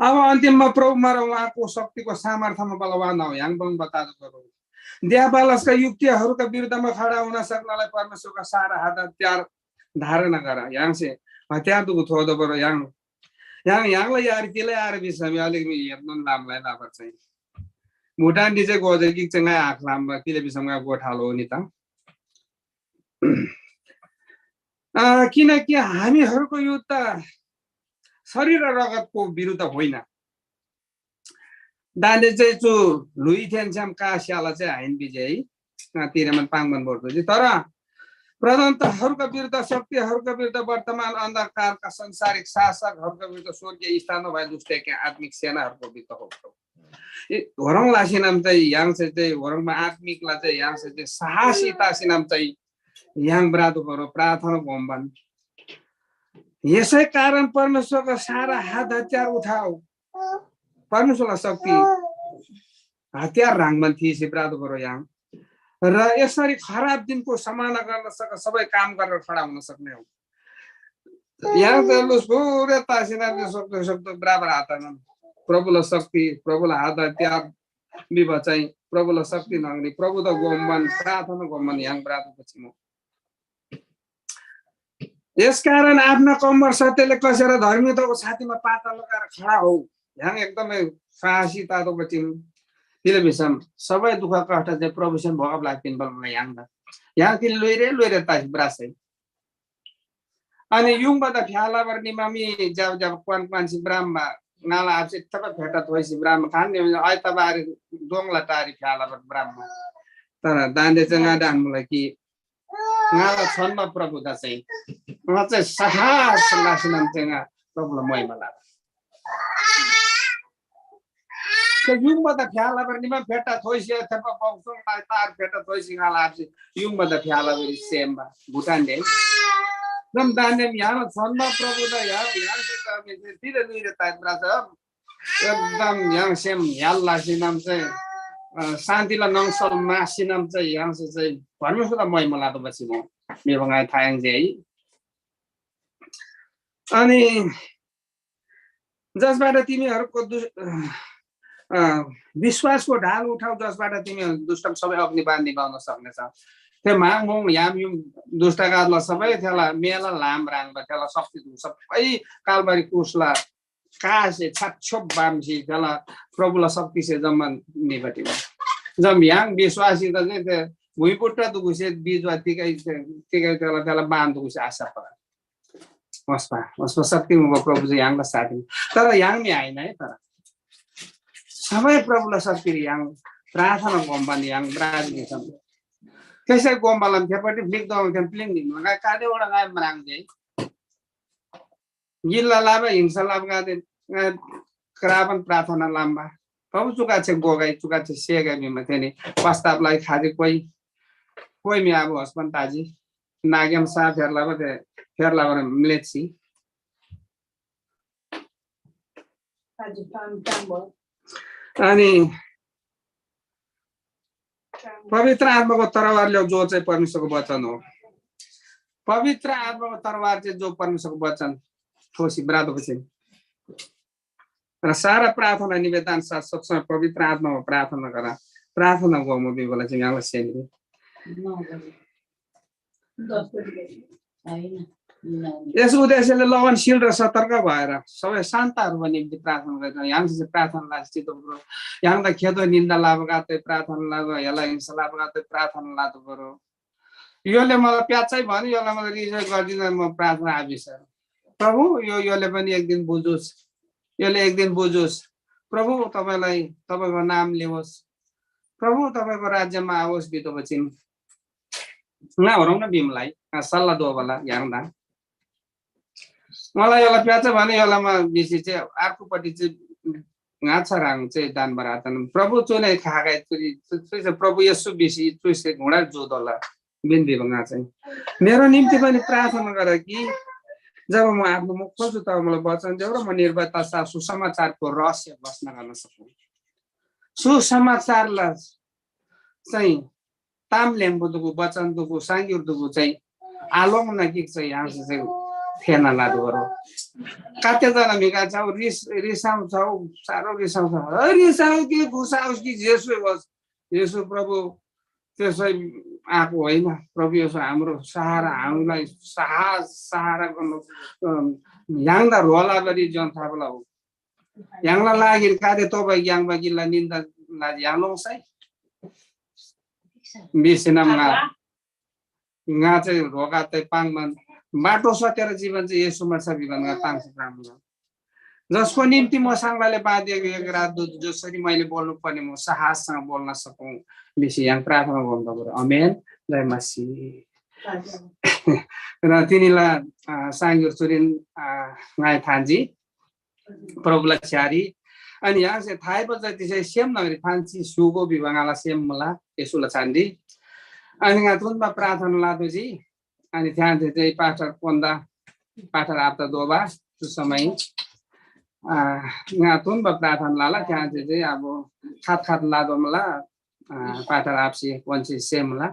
अब अन्तिममा प्रभु मार उहाँको शक्तिको सामर्थ्यमा बलवान हो य्‍हाङ बङ बताजु करो। द्याबालसका युक्तिहरूका विरुद्धमा खडा हुन सक्नलाई परमेश्वरका सारा हात हतियार धारण गर। य्‍हाङसे हतियार दुगु थोदो बरो य्‍हाङ य्‍हाङ य्‍हाङला यार तिला यार बिसम अलिक मी हेर्नु लामलाई लाबर चाहिँ भुटान डिजे गोजे गिक चाहिँ ङा आख लाम तिले बिसम ङा गोठालो हो नि त। अ, किनकि हामीहरूको युद्ध शरीर र रगतको विरुद्ध होइन। दान्‍दे चाहिँ चु ल्‍हुइ थेन्‍स्‍याम का स्‍याला चाहिँ आहिन भिजे है। अ, तिरेमन पाङ्‌मन बोर्दुजी। तर प्रधानताहरूका विरुद्ध, शक्तिहरूका विरुद्ध, वर्तमान अन्धकारका संसारिक शासकहरूका विरुद्ध स्वर्गीय स्थानमा भए दुष्टके आत्मिक सेनाहरूको विरुद्ध हो। ए, होरङ लासिनम चाहिँ य्‍हाङसे चाहिँ होरङमा आत्मिकला चाहिँ य्‍हाङसे चाहिँ साहसी तासिनम चाहिँ य्‍हाङ ब्रादो बरो प्रार्थना गोम्‍बान। यसै कारण परमेश्वरको सारा हात हतियार उठाओ। परमेश्वरला शक्ति हतियार ह्राङमान थीसी ब्रादो बरो य्‍हाङ। र यसरी खराब दिनको सामना गर्न सक सबै काम गरेर खडा हुन सक्ने हो। य्‍हाङ चाहिँ लुस पुरै तासिना सक्दो सक्दो बराबर हातानम प्रभुला शक्ति, प्रभुला हात हतियार बिबा चाहिँ प्रभुला शक्ति नगरी प्रभुदा गोम्‍बान प्रार्थना गोम्‍बान य्‍हाङ ब्रादो पछि म यस कारण आफ्ना कम्मर सत्यले कसेर धर्मीताको छातीमा पाता लगाएर खडा हो। य्‍हाङ एकदमै साहसी तातो बचिम। तिले भिसम सबै दुःख कष्ट चाहिँ प्रभुसेन भोगब लाग पिन्‍बा मुला य्‍हाङदा। य्‍हाङ तिले लुइरे लुइरे तासी ब्रासै। अनि युङबा द फ्‍यालाबर निमामी जब जब क्वान क्वान सी ब्राम ङाला आबसे तब भेटा थोइसी ब्राम खान नि आइ तब आरी दोङला टारी फ्‍यालाबर ब्राम। तर दान्‍दे चाहिँ ङा डान मुला कि ङाला छन्‍बा प्रभुदा चाहिँ ङा चाहिँ साहस लासिनम चाहिँ ङा प्रभुला महिमा लाबा। ते युङबा द फ्‍यालाबर निमा भेटा थोइसी थेपा बौसुङ लाई तार भेटा थोइसी ङाला आबसे युङबा द फ्‍यालाबर सेमबा भुटान दे। जम दान्‍देम यानो छन्‍बा प्रभुदा या या से तिरे निरे ताइम राजा एकदम य्‍हाङसेम य्‍हाल लासिनम चाहिँ अ, शान्तिला नङसल मासिनम चाहिँ य्‍हाङसे चाहिँ परमेश्वरला महिमा लादो बसी म मेबा ङाइ थायङ जे है। अनि जसबाट तिमीहरूको दुष अ, विश्वासको ढाल उठाऊ जसबाट तिमीहरू दुष्टम सबै अग्निबाण निभाउन सक्नेछ। त्यो माङ मुङ याम युम दुष्टगातला सबै त्यसलाई मेला लाम राङ्बा त्यसलाई शक्ति दु सबै कालबारी क्रुसला कासे छाछो बामसी त्याला प्रभुला शक्तिसे जम्मा निबटी। जम य्‍हाङ विश्वासी त चाहिँ ते भुइँपुट्टा दुगुसे बिजुवा तिगै तिगै त्याला त्याला बान दुगुसे आशा पर। वस्पा वस्पा शक्ति मुबा प्रभु चाहिँ य्‍हाङला साथी। तर य्‍हाङ नि आइन है तर सबै प्रभुला शक्ति य्‍हाङ प्रार्थना गोम्बान य्‍हाङ ब्राज निसम। त्यसै गोम्बालम थेपट्टि फ्लिक दङ थेम प्लिङ नि मगा कादे वडा गाय मराङ जे। गिल्ला लाबा हिंसा लाबा गाते क्राबन प्रार्थना लाम्बा। प्रभु चुका छे गोगाई चुका छे सेगाई बिमा तेनी पस्ताप लाई खाजे कोई कोई मी आबो हस्बन ताजी नागेम सा फेर लाबा ते फेर लाबा म्लेची। अनि पवित्र आत्माको तरवार ल्याउ जो चाहिँ परमेश्वरको वचन हो। पवित्र आत्माको तरवार चाहिँ जो परमेश्वरको वचन थोसी ब्रादो पछि र सारा प्रार्थना निवेदन साथ सबसँग पवित्र आत्मामा प्रार्थना गर। प्रार्थना गर्नु बेला चाहिँ यहाँलाई सेन्द्री। यस उद्देश्यले लगनशील र सतर्क भएर सबै शान्तहरूको निम्ति प्रार्थना गर्छौँ। य्‍हाङसे प्रार्थना लसी चितोप्रो य्‍हाङदा खेदो निन्दा लाबगाते प्रार्थना लग, यला हिंसा लाबगाते प्रार्थना लातो बरो। योले मलाई प्याच्चै भन्यो, योले मलाई रिजेक्ट गर्दिन, म प्रार्थना आबिस। प्रभु, यो योले पनि एक दिन बुझोस्, योले एक दिन बुझोस्। प्रभु, तपाईँलाई, तपाईँको नाम लियोस्, प्रभु, तपाईँको राज्यमा आओस् भितोपछि। ङा होरौँ न भीमलाई, ङा सल्लाह दोबाला य्‍हाङदा। मलाई योला प्याच्च भन्यो, योलामा बेसी चाहिँ अर्कोपट्टि चाहिँ ङाछा ह्राङ चाहिँ दान बरातन प्रभु चुने खागै चुरी, चुरी चाहिँ प्रभु येशू बेसी चुसे घुँडा जोदोला बिन भिबा ङा चाहिँ मेरो निम्ति पनि प्रार्थना गर कि जब म आफ्नो मुख खोल्छु तब मलाई वचन देऊ र म निर्भयता साथ सुसमाचारको रहस्य घोषणा गर्न सकौँ। सुसमाचारलाई चाहिँ ताम ल्याङ्बो दुगु, वचन दुगु, सांग्युर दुगु चाहिँ आलोङ नगिक चाहिँ य्‍हाङसे चाहिँ फेना लादु बरो। कत्ते जना म्‍हिगदे छौ रिस, रिसाउँछौ, साह्रो रिसाउँछौ। है, रिसाउ कि गुसाउ कि जेसु होस्, येशू प्रभु त्यसै आएको होइन। प्रभु येशू हाम्रो सहारा, हामीलाई साहस, सहारा गर्नु, अम, य्‍हाङदा ह्रो लागरी जन थापला हो। य्‍हाङला लागिरी कादे तोबा याङ्बा गिल्ला निन्दा लाजी य्‍हाङ लोङ्सै। बिसिनम ङा, ङा चाहिँ ह्रो कादे पाङ्‌बान बाटो सत्य र जीवन चाहिँ येशूमा छ भिबान ङा ताङ्सी प्राङ्‌बान। जसको निम्ति म साङ्लाले बाँधिएको एक राजदूत जसरी मैले बोल्नुपर्ने म साहससँग बोल्न सकौँ, बेसी य्‍हाङ प्रार्थना गर्नु। अमेन। जय मसीह। र तिनीला, अ, साङ्ग्यो चुरिन, अ, ङाइ थान्जी प्रभुला छ्यारी। अनि य्‍हाङसे थाइबा जतिसे सेम न्‍हङरी थान्सी स्‍युगो भिबा ङाला सेम मुला येशूला छान्दी। अनि ङा तुन्‍बा प्रार्थना लादोजी। अनि थ्यान थे चाहिँ पास्टर कोन्दा, पास्टर आप्ता दोबा, चु समय, आ, ङा तुन्‍बा प्रार्थना लाला, थ्यान थे चाहिँ अब खात खात लादो मला, आ, पास्टर आप्सी कोन्सी सेमला।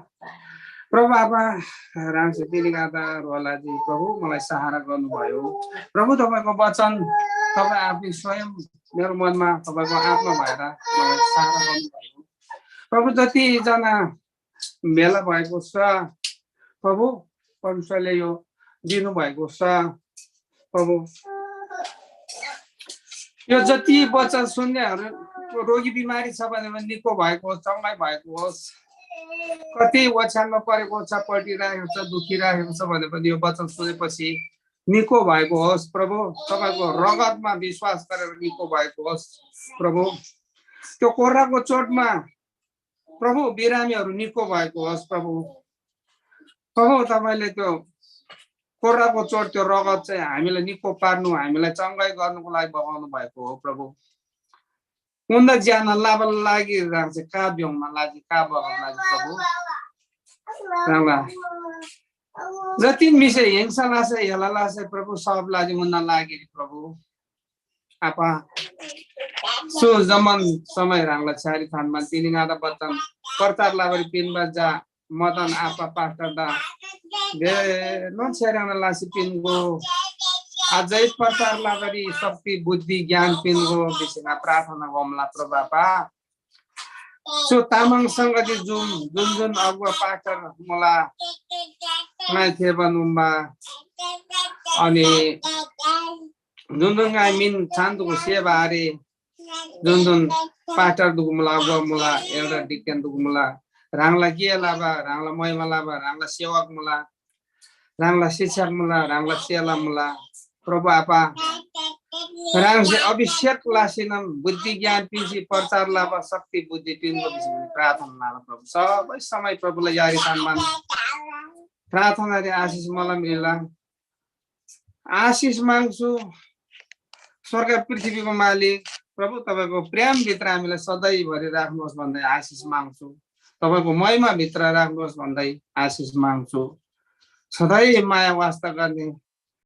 प्रभु आबा, ह्राङसे तिनीगदा रोलाजी, प्रभु, मलाई सहारा गर्नुभयो। प्रभु, तपाईँको वचन, तपाईँ आफै स्वयं मेरो मनमा तपाईँको आत्मा भएर मलाई सहारा गर्नुभयो। प्रभु, जतिजना भेला भएको छ, प्रभु, परमेश्वरले यो दिनुभएको छ। प्रभु, यो जति वचन सुन्नेहरू रोगी बिमारी छ भने पनि निको भएको होस्, चङ्गाइ भएको होस्। कति ओछ्यानमा परेको छ, पल्टिरहेको छ, दुखिरहेको छ भने पनि यो वचन सुनेपछि निको भएको होस्। प्रभु, तपाईँको रगतमा विश्वास गरेर निको भएको होस्। प्रभु, त्यो कोर्राको चोटमा प्रभु, बिरामीहरू निको भएको होस्। प्रभु, प्रभु, तपाईँले त्यो कोर्राको चोट, त्यो रगत चाहिँ हामीलाई निको पार्नु, हामीलाई चङ्गाइ गर्नुको लागि बगाउनु भएको हो। प्रभु, उनलाई ज्यान लाबा लागि राख्छ, का ब्याउन लागि, का बगाउन लागि। प्रभु, राम्रा जति मिसे हिंसा लासे, हेला लासे, प्रभु, सब लागि उनलाई लागि। प्रभु, आप्पा, चु जम्‍मान समय ह्राङला छ्‌यारी थान्‍बान तिनी ङादा बचन प्रचार लबारी पिन्‍बा जा मदन आप्पा पास्टरदा भेनोन छ्‌यारी लासी पिन्‍गो। अझै प्रचार लबारी शक्ति, बुद्धि, ज्ञान पिन्‍गो भिसी ङा प्रार्थना गोमला प्रभु आप्पा। चु तामाङ संगति जुन, जुन जुन अगुवा पास्टर मुला, ङाइ थेबा नुम्बा, अनि जुन जुन ङाइ मिन छान्दुगु सेवा आरे, जुन जुन पास्टर दुगु मुला, अगुवा मुला, एल्डर डिकन दुगु मुला, ह्राङला गे लबा, ह्राङला महिमा लबा, ह्राङला सेवक मुला, ह्राङला शिक्षक मुला, ह्राङला चेला मुला। प्रभु आप्पा, ह्राङसे अभिषेक लासीनम बुद्धि ज्ञान पिन्‍सी प्रचार लबा शक्ति बुद्धि पिन्‍गो भिसी प्रार्थना लबा प्रभु। सबै समय प्रभुलाई यारी तानमान प्रार्थनारी आशिष मला मिला। आशिष माग्छु। स्वर्ग पृथ्वीको मालिक प्रभु, तपाईँको प्रेमभित्र हामीलाई सधैँभरि राख्नुहोस् भन्दै आशिष माग्छु। तपाईँको महिमाभित्र राख्नुहोस् भन्दै आशिष माग्छु। सधैँ माया वास्ता गर्ने